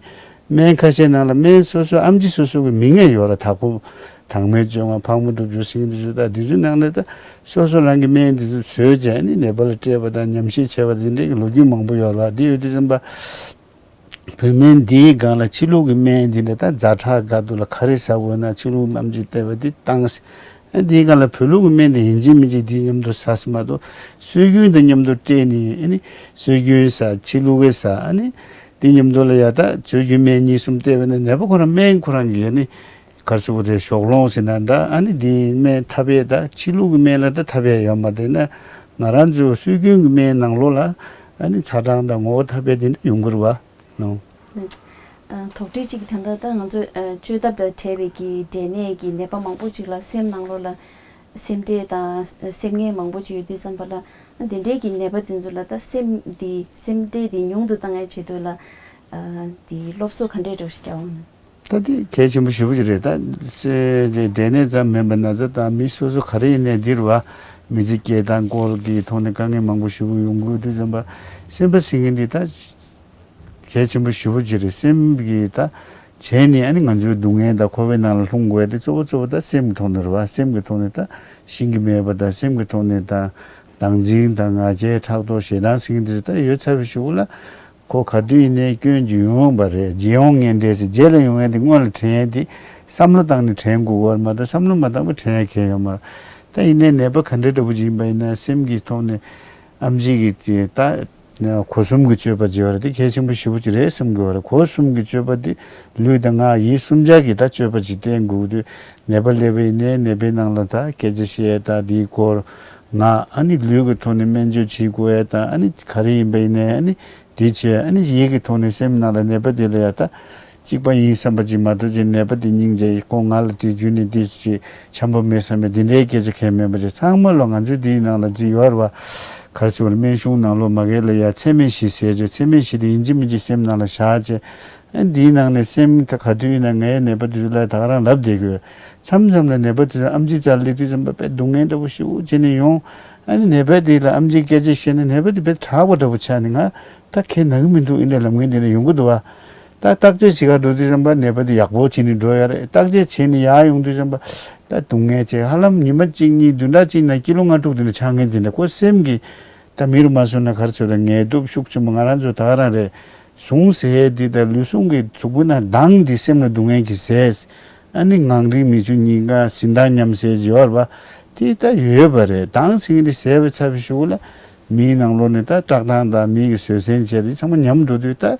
སྨན་ཁ་ཤས་ནང་ལ་སྨན་སོ་སོ་ཨེམ་ཆི་སོ་སོ་གི་མིང་ཡང་ཡོད་རེད། དྭགས་པོ་དྭངས་མའི་བཅོས་ལྔ། ཕག་མོ་སྒྲུབ་ཆུ་ཟེར་མཁན་དེ་ཚོ། ད་དེ་ཚོའི་ནང་ནས་ད་སོ་སོ་རང་གི་སྨན་དེ་ཚོ་བཟོས་བྱས་ནས་ནད་པ་ལ་སྤྲད་པ་དང་ཉམས་ཞིབ་བྱས་པ་དེ་འདྲའི་གི་ལོ་རྒྱུས་མང་པོ་ཡོད་རེད་བ། དེ་ཡོད་དུས་ཙམ་པ་བོད་སྨན་འདིའི་སྒང་ལ་ཕྱི་ལུགས་ཀྱི་སྨན་འདི་འདྲ་ད་ཛ་དྲག་སྒང་དུ་ལ་ག་རེ་ཟ་དགོས་ན། ཕྱི་ལུགས་ཨེམ་ཆི་བལྟས་པ་འདི་བཏང་། ཨ་འདིའི་སྒང་ལ་བོད་ལུགས་ཀྱི་སྨན་འདི་ཡིན་གཅིག་མིན་གཅིག་འདི་མཉམ་དུ་ཟ་ཟེར་མ་གཏོགས། སྲོལ་རྒྱུན་དང་མཉམ་དུ་སྤྲད་ནས། ཨ་ནི་སྲོལ་རྒྱུན་ཟ། ཕྱི་ལུགས་ཀྱི་ཟ། ཨ་ནི་འདི་མཉམ་དུ་ལ་ཡ་ད་སྲོལ་རྒྱུན་སྨན་གཉིས་གསུམ་བལྟས་པ་ན། ནད་པ་ཁོ་རང་སྨན་ཁོ་རང་གི་ཨ་ནི་ག་རེ་ཟེར་དགོས་རེད། ཞོགས་ལོང་ཟེར་ན་འདྲ། ཨ་ནི་འདི་སྨན་ཐབས་ཡས། ད་ཕྱི་ལུགས་ཀྱི་སྨན་ལ་ད་ཐབས་ཡས་ཡོད་མ་རེད། ན་ང་རང་ཚོ་སྲོལ་རྒྱུན་གྱི་སྨན་ནང་ལོགས་ལ་ཨ་ནི་ཚ་གྲང་དང་ངོ་བོ་ཐབས་ཡས་དེ་འདྲ་ཡོང་གི་རེད་བ། ནོ། ཨ། དོགས་འདྲི་གཅིག་ད་ལྟ་ད་ང་ཚོ་ཨ་བཅོས་ཐབས་དང་འབྲེལ་བའི་གི་འབྲས་ནད་ཀྱི་ནད་པ་མང་པོ་ཅིག་ལ་སེམས་ནང་ལོགས་ལ་སེམས་ཁྲལ་དང་སེམས་ངལ་མང་པོ་ཅིག་ཡོད་དུས་ཙམ་པ་ལ། ཨ་དེ་འདྲའི་གི་ནད་པ་དེ་ཚོ་ལ་ད་སེམས་འདི་སེམས་ཁྲལ་འདི་ཉུང་དུ་བཏང་ཡའི་ཆེད་དུ་ལ་ཨ་འདི་སློབ་གསོ་ག་འདྲས་འདྲ་ཞིག་རྒྱག་འོང་ན། ད་འདི་གལ་ཆེན་པོ་ཞེ་པོ་ཅིག་རེད། ད་སེ་འབྲས་ནད་ཙམ་མིན་པ་ན་ཚ་དང་མི་སོ་སོ་ག་རེ་ཡིན་ནའི་འདི་རེད་བ། མི་ཚེ་སྐྱེལ་སྟངས་སྐོར་གྱི་ཐོག་ནས་དཀའ་ངལ་མང་པོ་ཞེ་པོ་ཡོང་གི་ཡོད་དུས་ཙམ་པ། སེམས་པ་ཟེར་མཁན་འདི་ད་གལ་ཆེན་པོ་ཞེ་པོ་ཅིག་རེད། སེམས་ཀྱི་ད་ བྱས་ནས་ཨ་ནི་ང་ཚོའི་སྡུག་བསྔལ་དང་འཁོར་བའི་ནང་ལ་ལྷུང་དགོས་ཏེ། གཙོ་བོ་གཙོ་བོ་ད་སེམས་ཀྱི་ཐོག་ནས་རེད་བ། སེམས་ཀྱི་ཐོག་ནས་ད་ཤིང་གི་མེད་པ་དང་། སེམས་ཀྱི་ཐོག་ནས་ད་བདག་འཛིན་དང་ང་རྒྱལ་ཕྲག་དོག་ཞེ་སྡང་ཟེར་མཁན་དེ་ཚོ་ད་ཡོད་ཚར་བའི་གཞུག་ལ། ཁོ་ག་དུས་ཡིན་ནའི་སྐྱོན་གྱིས་ཡོང་བ་རེད། རྗེས་འོང་ངན་འབྲས་ཟེར། རྗེས་ལ་ཡོང་ཡ་དེ་སྔོན་ལ་དྲན་ཡ་དེ་བསམ་བློ་བཏང་ནས་དྲན་དགོས་པ་རེད་མ་གཏོགས། བསམ་བློ་མ་བཏང་བ་དྲན་ཡ་གང་ཡོད་མ་རེད། ད་ཡིན་ནའི་ནད་པ་ག་འདྲ་འདྲ་པོ་ཅིག་ཡིན་པ་ཡིན་ན། སེམས་ཀྱི་ཐོག་ནས་ཨེམ་ཆི་གིས་དེ་ད་སྒོ་གསུམ་གྱི་སྤྱོད་པ་བྱེད་པ་རེད། དེ་གལ་ཆེན་པོ་ཞེ་པོ་ཅིག་རེད་བསམ་གྱི་ཡོད་རེད། སྒོ་གསུམ་གྱི་སྤྱོད་པ་དེ་ལུས་དང་ངག་ཡིད་གསུམ་ཆར་གྱི་ད་སྤྱོད་པ་ཅིག་བསྟེན་དགོས་དུས། ནད་པ་སླེབས་པ་ཡིན་ནའི་ནད་པའི་ནང་ལ་ད་སྐད་ཆ་བཤད་ཡ་དང་། དེའི་སྐོར་ངག་ཨ་ནི་ལུས་ཀྱི་ཐོག་ནས་སྨན་བཅོས་བྱེད་དགོས་ཡ་དང་། ཨ་ནི་ག་རེ་ཡིན་པ་ཡིན་ནའི་ཨ་ནི་དེ་བྱས། ཨ་ནི་ཡིད་ཀྱི་ཐོག་ནས་སེམས་ནང་ལ་ནད་པ་དེ་ལ་ཡ་ད་གཅིག་པ་ཡིན་བསམ་པ་ཅིག་མ་གཏོགས་ཅིག། ནད་པ་དེ་སྙིང་རྗེ། ཁོ་ང་ལ་དེ་བརྒྱུད་ནས་དེ་ཅིག་འཆམ་པོ་མེད་བསམ་པའི་དེ་འདྲའི་སྐད་ཆ་གང་ཡང་མེད་པ་བྱས། ཚང་མ་ལོ་ང་ཚོའི་དེའི་ནང་ལ་ཅིག་ཡོད་རེད་བ། ག་རེ་ཟེར་བ་རེད། སྨན་གཞུང་ནང་ལོ་མ་གི་ལ་ཡ་ཚད་མེད་བཞི་ཟེར་བྱས། ཚད་མེད་བཞི་དེ་ཡིན་གཅིག་མིན་གཅིག་སེམས་ནང་ལ་བཞག་བྱས། ཨ་ནི་དེའི་ནང་ནས་སེམས་ད་ག་དུས་ཡིན་ན་ངའི་ནད་པ་དེ་ཚོ་ལ་ད་ག་རང་ལབ་བསྡད་དགོས། མཚམས་མཚམས་ལ་ནད་པ་དེ་ཚོ་ཨེམ་ཆིའི་རྩར་སླེབས་དུས་ཙམ་པ་དཔེ་སྡུག་བསྔལ་འདྲ་པོ་ཞེ་པོ་བྱས་ནས་ཡོང་། ཨ་ནི་ནད་པ་དེ་ལ་ཨེམ་ཆིས་སྐད་ཆ་བཤད་ན་ནད་པ་དེ་དཔེ་དྲག་པ་འདྲ་པོ་ཆགས་ནས། ང་ད་ཁྱེད་ན་གི་མི་འདུག་ཡིན་ནའི་ལབ་མཁན་དེ་འདྲ་ཡོང་གི་འདུག་བ། ད་བརྟག་དཔྱད་བྱེད་ག་འགྲོ་དུས་ཙམ་པ་ནད་པ་དེ་ཡག་པོ་བྱས་ནས་འགྲོ་ཡ་རེད། བརྟག་དཔྱད་བྱས་ནས་ཡར་ཡོང་དུས་ཙམ་པ་ད་སྡུག་བསྔལ་བྱས། ཧ་ལམ་ཉི་མ་གཅིག་གཉིས་བདུན་ཕྲག་གཅིག་ནང་ཀི་ལོ་ལྔ་དྲུག་དེ་འདྲ་ཆགས་མཁན་དེ་འདྲ། ཁོ་སེམས་ཀྱི་ད་མི་རུ་མ་སོང་ན་ག་རེ་ཟེར་དགོས་རེད། ངལ་དུབ་ཤུགས་ཆེན་པོ། ང་རང་ཚོ་ད་ག་རང་རེད། ཟུངས་ཟེར་ཡས་འདི་དང་ལུས་ཟུངས་ཀྱི་གཟུགས་པོ་ན་མདངས་འདི་སེམས་ལ་སྡུག་བསྔལ་གྱིས་ཟས། ཨ་ནི་ངང་རིང་མི་ཆུང་གཉིས་ཀ་གཟི་མདངས་ཉམས་ཟེར་གྱི་ཡོད་རེད་པ། དེ་ད་ཡོད་པ་རེད། མདངས་ཟེར་མཁན་འདི་ཟས་པའི་ཚབ་ཞུགས་ལ་མིའི་ནང་ལོགས་ནས་ད་བཀྲག་མདངས་དང་མི་གི་བཟོད་བསྲན་བྱས། དེ་ཚང་མ་ཉམས་འགྲོ་དུས། ད་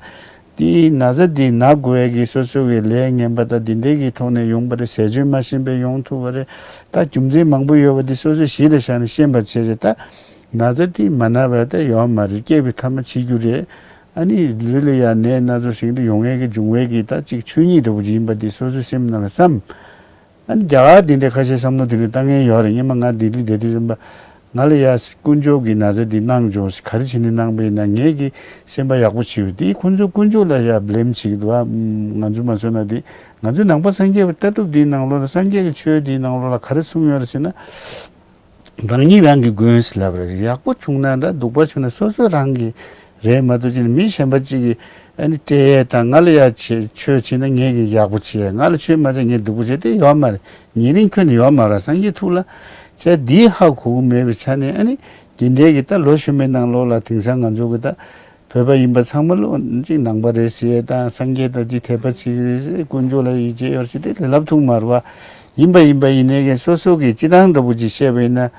དེའི་ན་ཚ་འདི་ན་དགོས་ཡས་ཀྱི་སོ་སོ་གི་ལས་ངན་པ་ད་འདི་འདྲའི་གི་ཐོག་ནས་ཡོང་པ་རེད། ཟས་སྤྱོད་མ་ཤེས་པས་ཡོང་ཐུབ་པ་རེད། ད་རྒྱུ་མཚན་མང་པོ་ཡོད་པ་འདི་སོ་སོས་གཞི་ལ་བཞག་ནས་ཤེས་པ་བྱས་བྱས། ད་ན་ཚ་འདི་མ་ན་བ་ད་ཡོད་མ་རེད། སྐྱེས་པའི་ཐ་མ་འཆི་རྒྱུ་རེད། ཨ་ནི་ལུས་ལ་ཡང་ནད་སྣ་ཚོགས་ཤིག་འདི་ཡོང་ཡས་ཀྱི་འབྱུང་བའི་གི་ད་ཅིག་ཆོས་ཉིད་འདྲ་པོ་ཅིག་ཡིན་པ་འདི་སོ་སོའི་སེམས་ནང་ལ་བསམ། ཨ་ནི་རྒྱ་གར་འདི་འདྲའི་ཁ་ཤས་བསམ་བློ་འདི་འདྲ་བཏང་མཁན་ཡོད་རེད། སྔོན་མ་ང་ལྡི་ལི་བསྡད་དུས་ཙམ་པ་ང་ལ་ཡ་དཀོན་མཆོག་གི་ན་ཚ་འདི་གནང་བྱུང་། ག་རེ་བྱས་ནས་གནང་པ་ཡིན་ན། ངེད་ཀྱི་སེམས་པ་ཡག་པོ་བྱེད་འོས། དེ་ཁོ་ཚོ་དཀོན་མཆོག་ལ་ཡ་བི་ལེམ་བྱེད་ཀྱི་འདུག་ཨ། ང་ཚོ་མ་བཟོད་ན། དེ་ང་ཚོའི་ནང་པ་སངས་རྒྱས་པའི་ལྟ་གྲུབ་འདིའི་ནང་ལོགས་ལ། སངས་རྒྱས་ཀྱི་ཆོས་འདིའི་ནང་ལོགས་ལ་ག་རེ་གསུངས་ཡོད་རེད་ཟེར་ན། རང་ཉིད་རང་གི་མགོན་ཟེར་ལབ་རེད། ཡག་པོ་བྱུང་ན་འདྲ། སྡུག་པ་བྱུང་ན་སོ་སོ་རང་གི་རེད་མ་གཏོགས་ཅིག་ནི་མི་གཞན་པ་གཅིག་གིས་ཨ་ནི་སྤྲད་ཡས་དང་། ང་ལ་ཡ་ཆེ་ཆོས་བྱས་ན་ངས་ཀྱི་ཡག་པོ་བྱས། ང་ལ་ཆོས་མ་བྱས་ངས་སྡུག་པོ་བྱས། དེ་ཡོད་མ་རེད། ཉེ་རིང་ཁྱོན་ནས་ཡོད་མ་རེད། སངས་རྒྱས་ཐུགས་ལ་བྱས་འདི་ཧ་གོ་གི་མེད་པའི་ཆ་ནས། ཨ་ནི་འདི་འདྲའི་གི་ད་ལོ་གཞོན་པའི་ནང་ལོགས་ལ་དེང་སང་ང་ཚོ་གི་ད་བོད་པ་ཡིན་པ་ཚང་མ་ལོ་གཅིག་ནང་པ་རེད་ཟེར་ཡས་དང་། སངས་རྒྱས་ད་ཅིག་དད་པ་བྱེད་ཀྱི་རེད། དཀོན་མཆོག་ལ་ཡིད་ཆེས་ཡོད་ཟེར་དེ་ལས་ལབ་ཐུབ་མ་རེད་བ། ཡིན་པ་ཡིན་པ་ཡིན་ནའི་གི་སོ་སོ་གི་སྤྱི་བཏང་འདྲ་པོ་ཅིག་བཤད་པ་ཡིན་ན།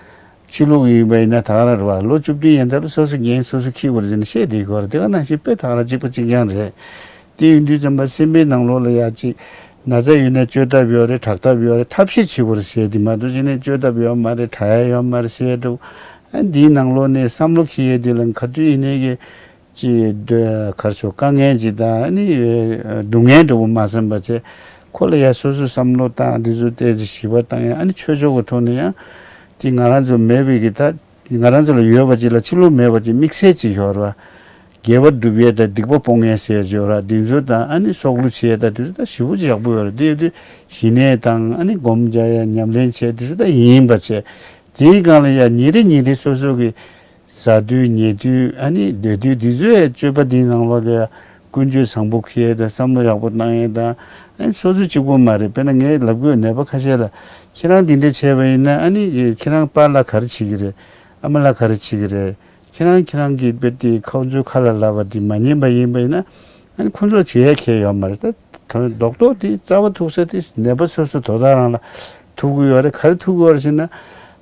ཕྱི་ལུགས་ཡིན་པ་ཡིན་ན་ད་ག་རང་རེད་བ། ལོ་བཅུ་བདུན་ཡན་ཐོག་ལ་སོ་སོ་འགན་སོ་སོ་འཁྱེར་དགོས་རེད་ཟེར་ནས་བཤད་བསྡད་ཀྱི་ཡོད་རེད། དེ་ག་ནང་བཞིན་དཔེ་ད་ག་རང་གཅིག་པ་གཅིག་རྐྱང་རེད། དེ་ཡིན་དུས་ཙམ་པ་སེམས་པའི་ནང་ལོགས་ལ་ཡ་ཅིག་ན་ཚ་ཡོད་ན་བཅོས་ཐབས་ཡོད་རེད། དྲག་ཐབས་ཡོད་རེད། ཐབས་ཤེས་བྱེད་དགོས་རེད་ཟེར། དེ་མ་གཏོགས་ཅིག་ནས་བཅོས་ཐབས་ཡོད་མ་རེད། དྲག་ཡ་ཡོད་མ་རེད་ཟེར་འདུག་ཨ། འདིའི་ནང་ལོགས་ནས་བསམ་བློ་འཁྱེར་ཡས་དེ་ལ་ག་དུས་ཡིན་ནའི་གི་ཅིག་ག་རེ་ཟེར། དཀའ་ངལ་ཅིག་དང་། ཨ་ནི་སྡུག་བསྔལ་འདྲ་པོ་མ་བསམ་པ་བྱས། ཁོ་ལ་ཡ་སོ་སོའི་བསམ་བློ་བཏང་། འདི་ཚོ་བལྟས་ཚེ་ཞིབ་པ་བཏང་ཡ། ཨ་ནི་ཆོས་ཕྱོགས་ཀྱི་ཐོག་ནས་ཡང་དེ་ང་རང་ཚོ་མེད་པའི་གི། ད་ང་རང་ཚོ་ལ་ཡོད་པ་ཅིག་ལ་ཕྱི་ལོགས་མེད་པ་ཅིག་དམིགས་བསལ་ཅིག་ཡོད་རེད་བ། དགེ་བ་སྒྲུབ་ཡས་དང་སྡིག་པ་སྤོང་ཡས་ཟེར་ཡོད་རེད། འདི་ཚོ་དང་། ཨ་ནི་སྲོག་བླུ་བྱེད་ཡས་དང་། འདི་ཚོ་ད་ཞེ་པོ་ཅིག་ཡག་པོ་ཡོད་རེད། དེ་ཡོད་དུས་ཞི་གནས་དང་། ཨ་ནི་སྒོམ་རྒྱག་ཡས་ཉམས་ལེན་བྱས། འདི་ཚོ་ད་ཡིན་པ་བྱས། དེའི་སྒང་ལ་ཡ་ཉིན་རེ་ཉིན་རེ་སོ་སོ་གི་ཟ་དུས་ཉལ་དུས། ཨ་ནི་སྡོད་དུས། འདི་ཚོའི་སྤྱོད་པ་འདིའི་ནང་ལོགས་ལ་ཡ་ཀུན་སྤྱོད་བཟང་པོ་འཁྱེར་ཡས་དང་། བསམ་བློ་ཡག་པོ་བཏང་ཡས་དང་། ཨ་ནི་སོ་སོ་གཅིག་པོ་མ་རེད། དཔེར་ན་ངས་ལབ་དགོས། ནད་པ་ཁ་ཤས་ལ་ཁྱེད་རང་འདི་འདྲ་བྱས་པ་ཡིན་ན། ཨ་ནི་ཁྱེད་རང་པཱ་ལགས་ག་རེ་བྱེད་ཀྱི་རེད། ཨ་མ་ལགས་ག་རེ་བྱེད་ཀྱི་རེད། ཁྱེད་རང་ཁྱེད་རང་གི་དཔེ་དེ་ཁོང་ཚོའི་ཁ་ལ་ལབ་པ་དེ་མ་ཉན་པ་ཡིན་པ་ཡིན་ན། ཨ་ནི་ཁོང་ཚོ་ལ་བྱེད་ཡས་གང་ཡང་ཡོད་མ་རེད། ད་རྡོག་རྡོག་དེ་རྩ་བ་ཐུག་ས་དེ་ནད་པ་སོ་སོ་དོ་བདག་རང་ལ་ཐུག་གི་ཡོད་རེད། ག་རེ་ཐུག་གི་ཡོད་རེད་ཟེར་ན།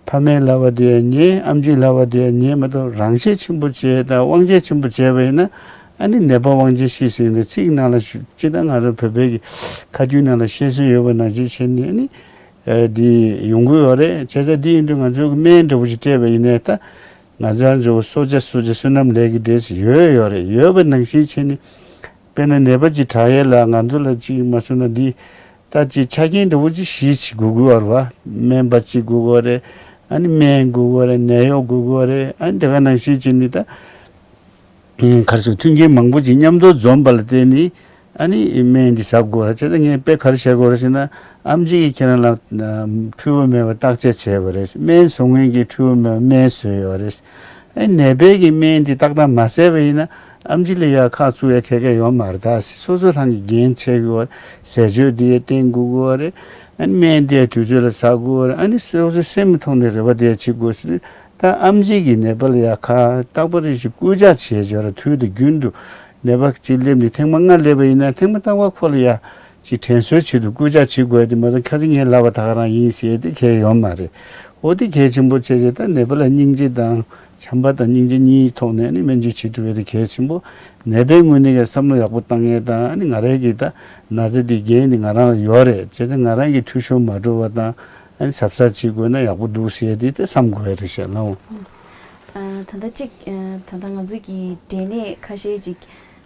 ཕ་མས་ལབ་པ་དེ་ཡང་ཉན། ཨེམ་ཆིས་ལབ་པ་དེ་ཡང་ཉན་མ་གཏོགས། རང་ཤེད་ཆེན་པོ་བྱས་དང་དབང་ཆེན་ཆེན་པོ་བྱས་པ་ཡིན་ན། ཨ་ནི་ནད་པ་དབང་ཆེན་ཤེས་ཟེར་ནས་ཚིག་ནང་ལ་ཞུ། སྤྱིར་བཏང་ང་ཚོ་བོད་པའི་གི་ཁ་རྒྱུན་ནང་ལ་བཤད་སྲོལ་ཡོད་པ་ནང་བཞིན་བྱས་ནས། ཨ་ནི་ཨ་འདི་ཡོང་གི་ཡོད་རེད། བྱས་ཙང་འདི་ཡིན་དུས་ང་ཚོའི་གི་སྨན་འདྲ་པོ་ཞིག་སྤྲད་པ་ཡིན་ནའི། ད་ང་ཚོ་རང་ཚོ་གསོ་བྱ་གསོ་བྱ་བསོད་ནམས་ལས་ཀྱི་འབྲས་ཟེར་ཡོད་ཡོད་རེད། ཡོད་པ་ནང་བཞིན་བྱས་ནས། དཔེར་ན་ནད་པ་ཅིག་དྲག་ཡས་ལ་ང་ཚོ་ལ་ཅིག་མ་སོང་ན་འདི་ད་ཅིག་ཆ་རྐྱེན་འདྲ་པོ་ཅིག་བཞི་ཅིག་དགོས་ཀྱི་ཡོད་རེད་བ། སྨན་པ་ཅིག་དགོས་ཀྱི་ཡོད་རེད། ཨ་ནི་སྨན་དགོས་ཀྱི་ཡོད་རེད། ནད་གཡོག་དགོས་ཀྱི་ཡོད་རེད། ཨ་ནི་དེ་ག་ནང་བཞིན་བྱས་ནས་ད་ག་རེ་ཟེར། མཐུན་རྐྱེན་མང་པོ་ཅིག་མཉམ་དུ་འཛོམས་པ་ལ་བརྟེན་ནས། ཨ་ནི་སྨན་འདི་ཟ་དགོས་རེད། བྱས་ཙང་ངས་དཔེ་ག་རེ་བཤད་དགོས་རེད་ཟེར་ན། ཨེམ་ཆི་གིས་ཁྱེད་རང་ལ་འཁྲུལ་པ་མེད་པ་བརྟག་དཔྱད་བྱས་པ་རེད། སྨན་བཟོ་མཁན་གྱིས་འཁྲུལ་པ་མེད་པ་སྨན་བཟོས་ཡོད་རེད། ཨ་ནད་པས་ཀྱི་སྨན་འདི་ཏག་ཏག་མ་བཟས་པ་ཡིན་ན། ཨམ་ཆི་ལ་ཡ་ཁག་བཙུགས་ཡ་ཁེ་ཁེ་ཡོད་མ་རེད། ད་སོ་སོ་རང་གི་འགན་འཁྱེར་དགོས་རེད། ཟས་སྤྱོད་དེ་ཡ་བསྟེན་དགོས་དགོས་རེད། ཨ་ནི་སྨན་དེ་ཡ་དུས་ཚོད་ལ་ཟ་དགོས་རེད། ཨ་ནི་སོ་སོའི་སེམས་ཐོག་ནས་རེ་བ་དེ་ཡ་བྱེད་དགོས་ཟེར། ད་ཨམ་ཆི་གི་ནད་པ་ལ་ཡ་ཁ་རྟག་པར་རེ་ཞིག་སྐུལ་ལྕག་བྱེད་ཆོག་ར། དུས་དང་རྒྱུན་དུ་ནད་པ་གཅིག་སླེབས་ནས་ཐེངས་མ་ལྔ་སླེབས་པ་ཡིན་ན་ཐེངས་མ་རྟག་པར་ཁོ་ལ་ཡ་ཅིག་དྲན་གསོའི་ཆེད་དུ་སྐུལ་ལྕག་བྱེད་དགོས་དེ་མ་གཏོགས་ཁ་སང་ངས་ལབ་པ་ད་ག་རང་ཡིན་ཟེར་དེ་གལ་ཡོད་མ་རེད། འོ་དེ་གལ་ཆེན་པོ་བྱས་རྗེས་ད་ནད་པ་ལ་སྙིང་རྗེ་དང་། བྱམས་པ་དང་སྙིང་རྗེ་གཉིས་ཐོག་ནས་ནི་སྨན་བཅོས་བྱེད་ཐུབ་ཡས་དེ་གལ་ཆེན་པོ། ནད་པའི་ངོས་ནས་ཀྱང་བསམ་བློ་ཡག་པོ་བཏང་ཡས་དང་ཨ་ནི་ང་རང་གི་ད་ན་ཚ་འདི་འགན་འདི་ང་རང་ལ་ཡོད་རེད། བྱས་ཙང་ང་རང་གི་འཐུས་ཤོར་མ་འགྲོ་བ་དང་ཨ་ནི་གཟབ་གཟབ་བྱེད་དགོས་ན་ཡག་པོ་འདུག་ཟེར་ཡས་དེ་དེ་བསམ་དགོས་ཡས་རེད་ཤག་ལགས། ཨ། ད་ལྟ་གཅིག་ཨ། ད་ལྟ་ང་ཚོ་གི་འབྲས་ནད་ཁ་ཤས་ཅིག་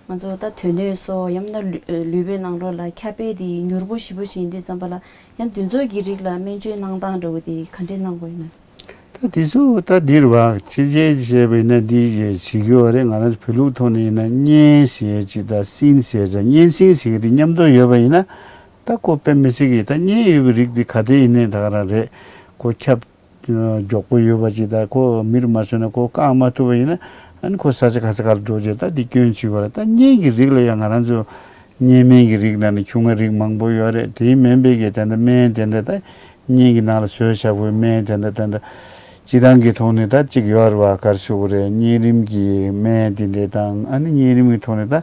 ང་ཚོ་ད་དོན་སྣོད་སོགས་ཡང་ན་ལུས་ལུས་པོའི་ནང་ལོགས་ལ་ཁྱབ་སྤེལ་དེ་མྱུར་པོ་ཞེ་པོ་ཅིག་ཡིན་དུས་ཙམ་པ་ལ་ཡང་དེ་ཚོ་གི་རིགས་ལ་སྨན་བཅོས་གནང་སྟངས་འདྲ་བོ་དེ་ག་འདྲས་གནང་དགོས་ཡིན་ན། ད་དེ་ཚོ་ད་འདིར་བ་ཕྱི་རྒྱལ་བྱས་པ་ཡིན་ན་འདི་བྱེད་ཀྱི་ཡོད་རེད། ང་རང་ཚོ་བོད་ལུགས་ཐོག་ནས་ཡིན་ན་གཉན་ཟེར་ཅིག་དང་སྲིན་ཟེར་ཅིག་གཉན་སྲིན་ཟེར་གྱི་དེ་མཉམ་དུ་ཡོད་པ་ཡིན་ན་ད་ཁོ་དཔེ་མི་སྲིད་ཀྱི་ད་གཉན་ཡོད་པའི་རིགས་དེ་ག་དེ་ཡིན་ནའི་ད་ག་རང་རེད། ཁོ་ཁྱབ་མགྱོགས་པོ་ཡོད་པ་ཅིག་དང་ཁོ་མི་རུ་མ་སོན་ན་ཁོ་བཀག་མ་ཐུབ་པ་ཡིན་ན་ཨ་ནི་ཁོ་ས་ཆ་ག་ས་གར་འགྲོ་རྗེས་ད་འདི་སྐྱོན་བྱེད་དགོས་རེད། ད་གཉན་གྱི་རིགས་ལ་ཡང་ང་རང་ཚོ་གཉན་སྨན་གྱི་རིགས་ནང་ནས་ཆུང་ང་རིགས་མང་པོ་ཡོད་རེད། དེའི་སྨན་པས་ཀྱི་དེ་འདྲ་སྨན་དེ་འདྲ་ད་གཉན་གྱི་ནང་ལ་བཟོས་བཞག་པའི་སྨན་དེ་འདྲ་དེ་འདྲ་སྤྱི་བཏང་གི་ཐོག་ནས་ད་གཅིག་ཡོད་རེད་བ། ག་རེ་ཞུ་དགོས་རེད། གཉན་རིམས་ཀྱི་སྨན་དེ་འདྲ་དང་ཨ་ནི་གཉན་རིམས་ཀྱི་ཐོག་ནས་ད་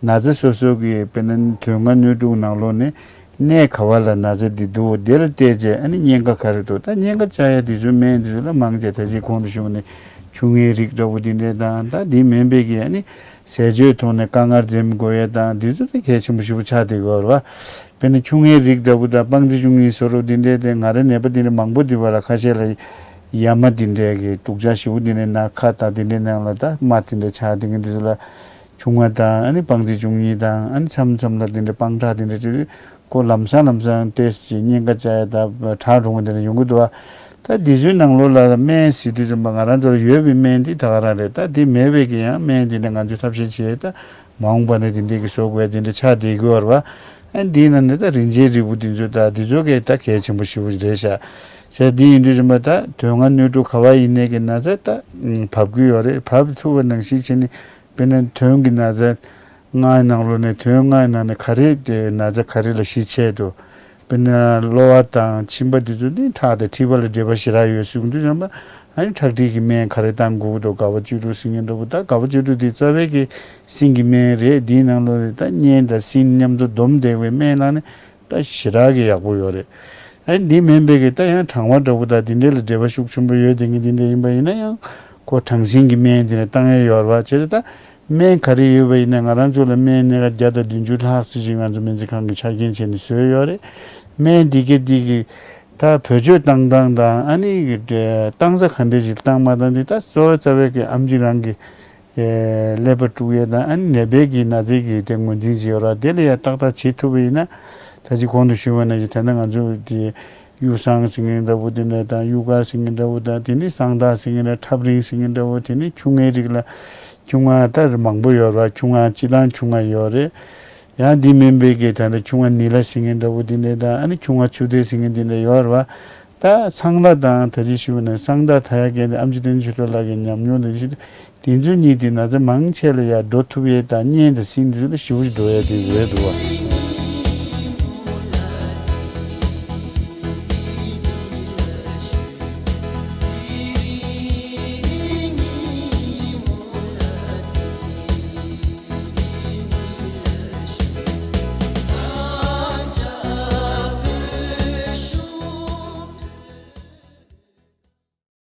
ན་ཚ་སོ་སོ་གི་དཔེར་ན་དོན་ལྔ་སྣོད་དྲུག་ནང་ལོགས་ནས་གནས་ག་བ་ལ་ན་ཚ་འདི་འདུག་དེ་ལ་བལྟས་རྗེས་ཨ་ནི་གཉན་ཁ་ག་རེ་འདུག་ད་གཉན་ཁ་བཅག་ཡ་དེ་ཚོའི་སྨན་དེ་ཚོ་ལ་མང་ཆེ་ད་ཅི་གོང་དུ་ཞུས་པ་ནས་ཆུང་ངའི་རིགས་འདྲ་བོ་དེ་འདྲ་དང་ད་དེའི་སྨན་པས་ཀྱི་ཨ་ནི་ཟས་སྤྱོད་ཐོག་ནས་དཀའ་ངལ་འཛེམ་དགོས་ཡས་དང་དེ་ཚོ་ད་གལ་ཆེན་པོ་ཞེ་པོ་ཆགས་བསྡད་ཡོད་རེད་བ། དཔེར་ན་ཆུང་ངའི་རིགས་འདྲ་བོ་དང་སྤང་རྩི་ཆུང་ངུའི་བཟོ་འདྲ་བོ་དེ་འདྲ་དེ་ང་རའི་ནད་པ་དེ་འདྲ་མང་པོ་འདི་བ་ལ་ཁ་ཤས་ལ་ཡ་མ་དེ་འདྲ་གི་སྡུག་ཅག་ཞེ་པོ་དེ་འདྲ་ན་ཁ་དང་དེ་འདྲ་ནང་ལ་ད་རྨ་དེ་འདྲ་ཆགས་དེ་འདྲ་དེ་ཚོ་ལ་ཆུང་ང་དང་ཨ་ནི་སྤང་རྩི་ཆུང་གཉིས་དང་ཨ་ནི་མཚམས་མཚམས་ལ་དེ་འདྲ་སྤང་ཁྲག་དེ་འདྲ་དེ་ཁོ་ལམ་སང་ལམ་སང་ཏོག་ཙམ་གཉན་ཁ་བཅག་ཡ་ད་དྲག་འགྲོ་གི་དེ་འདྲ་ཡོང་གི་འདུག་བ། ད་དེ་ཚོའི་ནང་ལོགས་ལ་སྨན་ཟེར་དུས་ཙམ་པ་ང་རང་ཚོ་ལ་ཡོད་པའི་སྨན་དེ་ད་ག་རང་རེད། ད་དེ་མེད་པའི་གི་ཡང་སྨན་དེ་འདྲ་ང་ཚོས་ཐབས་ཤེས་བྱས་ད་མ་འོངས་པ་ནས་དེ་འདྲའི་གི་བཟོ་དགོས་དེ་འདྲ་ཆགས་བསྡད་ཀྱི་ཡོད་རེད་བ། ཨ་འདིའི་ནང་ནས་ད་རིན་ཆེན་རིལ་བུ་འདི་ཚོ་ད་འདི་ཚོ་གས་ད་གལ་ཆེན་པོ་ཞེ་པོ་རེད་ཤག་ཟེར་འདི་ཡིན་དུས་ཙམ་པ་ད་དོན་ལྔ་སྣོད་དྲུག་ག་བ་ཡིན་ནའི་གི་ན་ཚ་ད་བབས་ཀྱི་ཡོད་རེད། བབས་ཐུབ་པ་ནང་བཞིན་བྱས་ནས་དཔེར་ན་དོན་གྱི་ན་ཚ་ལྔའི་ནང་ལོགས་ནས་དོན་ལྔའི་ནང་ནས་ག་རེ་དེ་ན་ཚ་ག་རེ་ལ་གཞི་བྱས་འདུག་དཔེར་ན་གློ་བ་དང་མཆིན་པ་འདི་ཚོ་ནི་ཁྲག་དང་མཁྲིས་པ་ལ་འབྲེལ་བ་ཞེ་དྲག་ཡོད་གསུངས་དུས་ཙམ་པ་ཨ་ནི་ཁྲག་མཁྲིས་ཀྱི་སྨན་ག་རེ་བཏང་དགོས་ཀྱི་འདུག་དགའ་བ་བཅུ་དྲུག་ཟེར་མཁན་འདྲ་བོ་ད་དགའ་བ་བཅུ་དྲུག་འདི་རྩ་བའི་གི་སྲིན་གྱི་སྨན་རེད། འདིའི་ནང་ལོགས་ནས་ད་གཉན་དང་སྲིན་མཉམ་དུ་བསྡོམས་བསྡད་པའི་སྨན་ནང་ནས་ད་ཞེ་དྲག་གི་ཡག་པོ་ཡོད་རེད། ཨ་ནི་འདི་མིན་པའི་གི་ད་ཡང་གྲང་བ་འདྲ་བོ་ད་འདི་འདྲ་ལ་འབྲེལ་བ་ཤུགས་ཆེན་པོ་ཡོད་དེ་ངས་འདི་འདྲ་ཡིན་པ་ཡིན་ན་ཡང་ཁོ་གྲང་སྲིན་གྱི་སྨན་འདི་ནས་བཏང་ཡས་ཡོད་རེད་བ། བྱས་ཙང་ད་སྨན་ག་རེ་ཡོད་པ་ཡིན་ན་ང་རང་ཚོ་ལ་སྨན་སྣ་ཁ་བརྒྱ་དང་བདུན་ཅུ་ལྷག་ཙམ་ཞིག་ང་ཚོ་སྨན་རྩིས་ཁང་གི་ཆ་རྐྱེན་བྱས་ནས་བཟོས་ཡོད་རེད། སྨན་འདི་ག་འདི་གི་ད་བེད་སྤྱོད་བཏང་སྟངས་དང་ཨ་ནི་གི་བཏང་ས་ག་འདྲ་ཞིག་བཏང་མ་བཏང་འདི་ད་གཙོ་བོ་རྩ་བའི་གི་ཨམ་ཆི་རང་གི་ཀླད་པ་དཀྲུག་ཡས་དང་ཨ་ནི་ནད་པའི་གི་ན་ཚའི་གི་དེ་ངོས་འཛིན་བྱེད་ཡོད་རེད་བ། དེ་ལ་ཡང་ཏག་ཏག་བྱེད་ཐུབ་པ་ཡིན་ན་ད་ཅི་གོང་དུ་ཞུས་པ་ནང་བཞིན་དེ་ན་ང་ཚོ་དེ། གཡུ་སྲང་ཟེར་མཁན་འདྲ་བོ་དེ་འདྲ་དང་གཡུ་དཀར་ཟེར་མཁན་འདྲ་བོ་དང་དེ་ནི་སྲང་ཐག་ཟེར་མཁན་འདྲ་ཁྲབ་རིང་ཟེར་མཁན་འདྲ་བོ་དེ་ནི་ཆུང་ངའི་རིགས་ལ་ཆུང་ང་ད་མང་པོ་ཡོད་རེད་བ། ཆུང་ང་སྤྱི་བཏང་ཆུང་ང་ཡོད་རེད། ཡང་འདི་མིན་པའི་གི་ད་ལྟ་ཆུང་ང་ནི་ལ་ཟེར་མཁན་འདྲ་བོ་དེ་འདྲ་དང་ཨ་ནི་ཆུང་ང་ཆུ་དེ་ཟེར་མཁན་དེ་འདྲ་ཡོད་རེད་བ། ད་སྲང་ཐག་དང་ད་ཅི་ཞུས་པ་ནི་སྲང་ཐག་ཐ་ཡ་གན་དེ་ཨམ་ཆི་བསྟན་ཆོས་གྲགས་ལགས་ཀྱི་ཉམས་མྱོང་དང་ཞུ་དེ་ཚོ་གཉིས་དེ་ན་ཚ་མང་ཆེ་ལ་ཡ་འགྲོ་ཐུབ་ཡས་དང་གཉན་དང་སྲིན་དེ་ཚོ་ལ་ཞེ་པོ་ཞིག་འགྲོ་ཡས་དེ་ཡོད་འདུག་བ།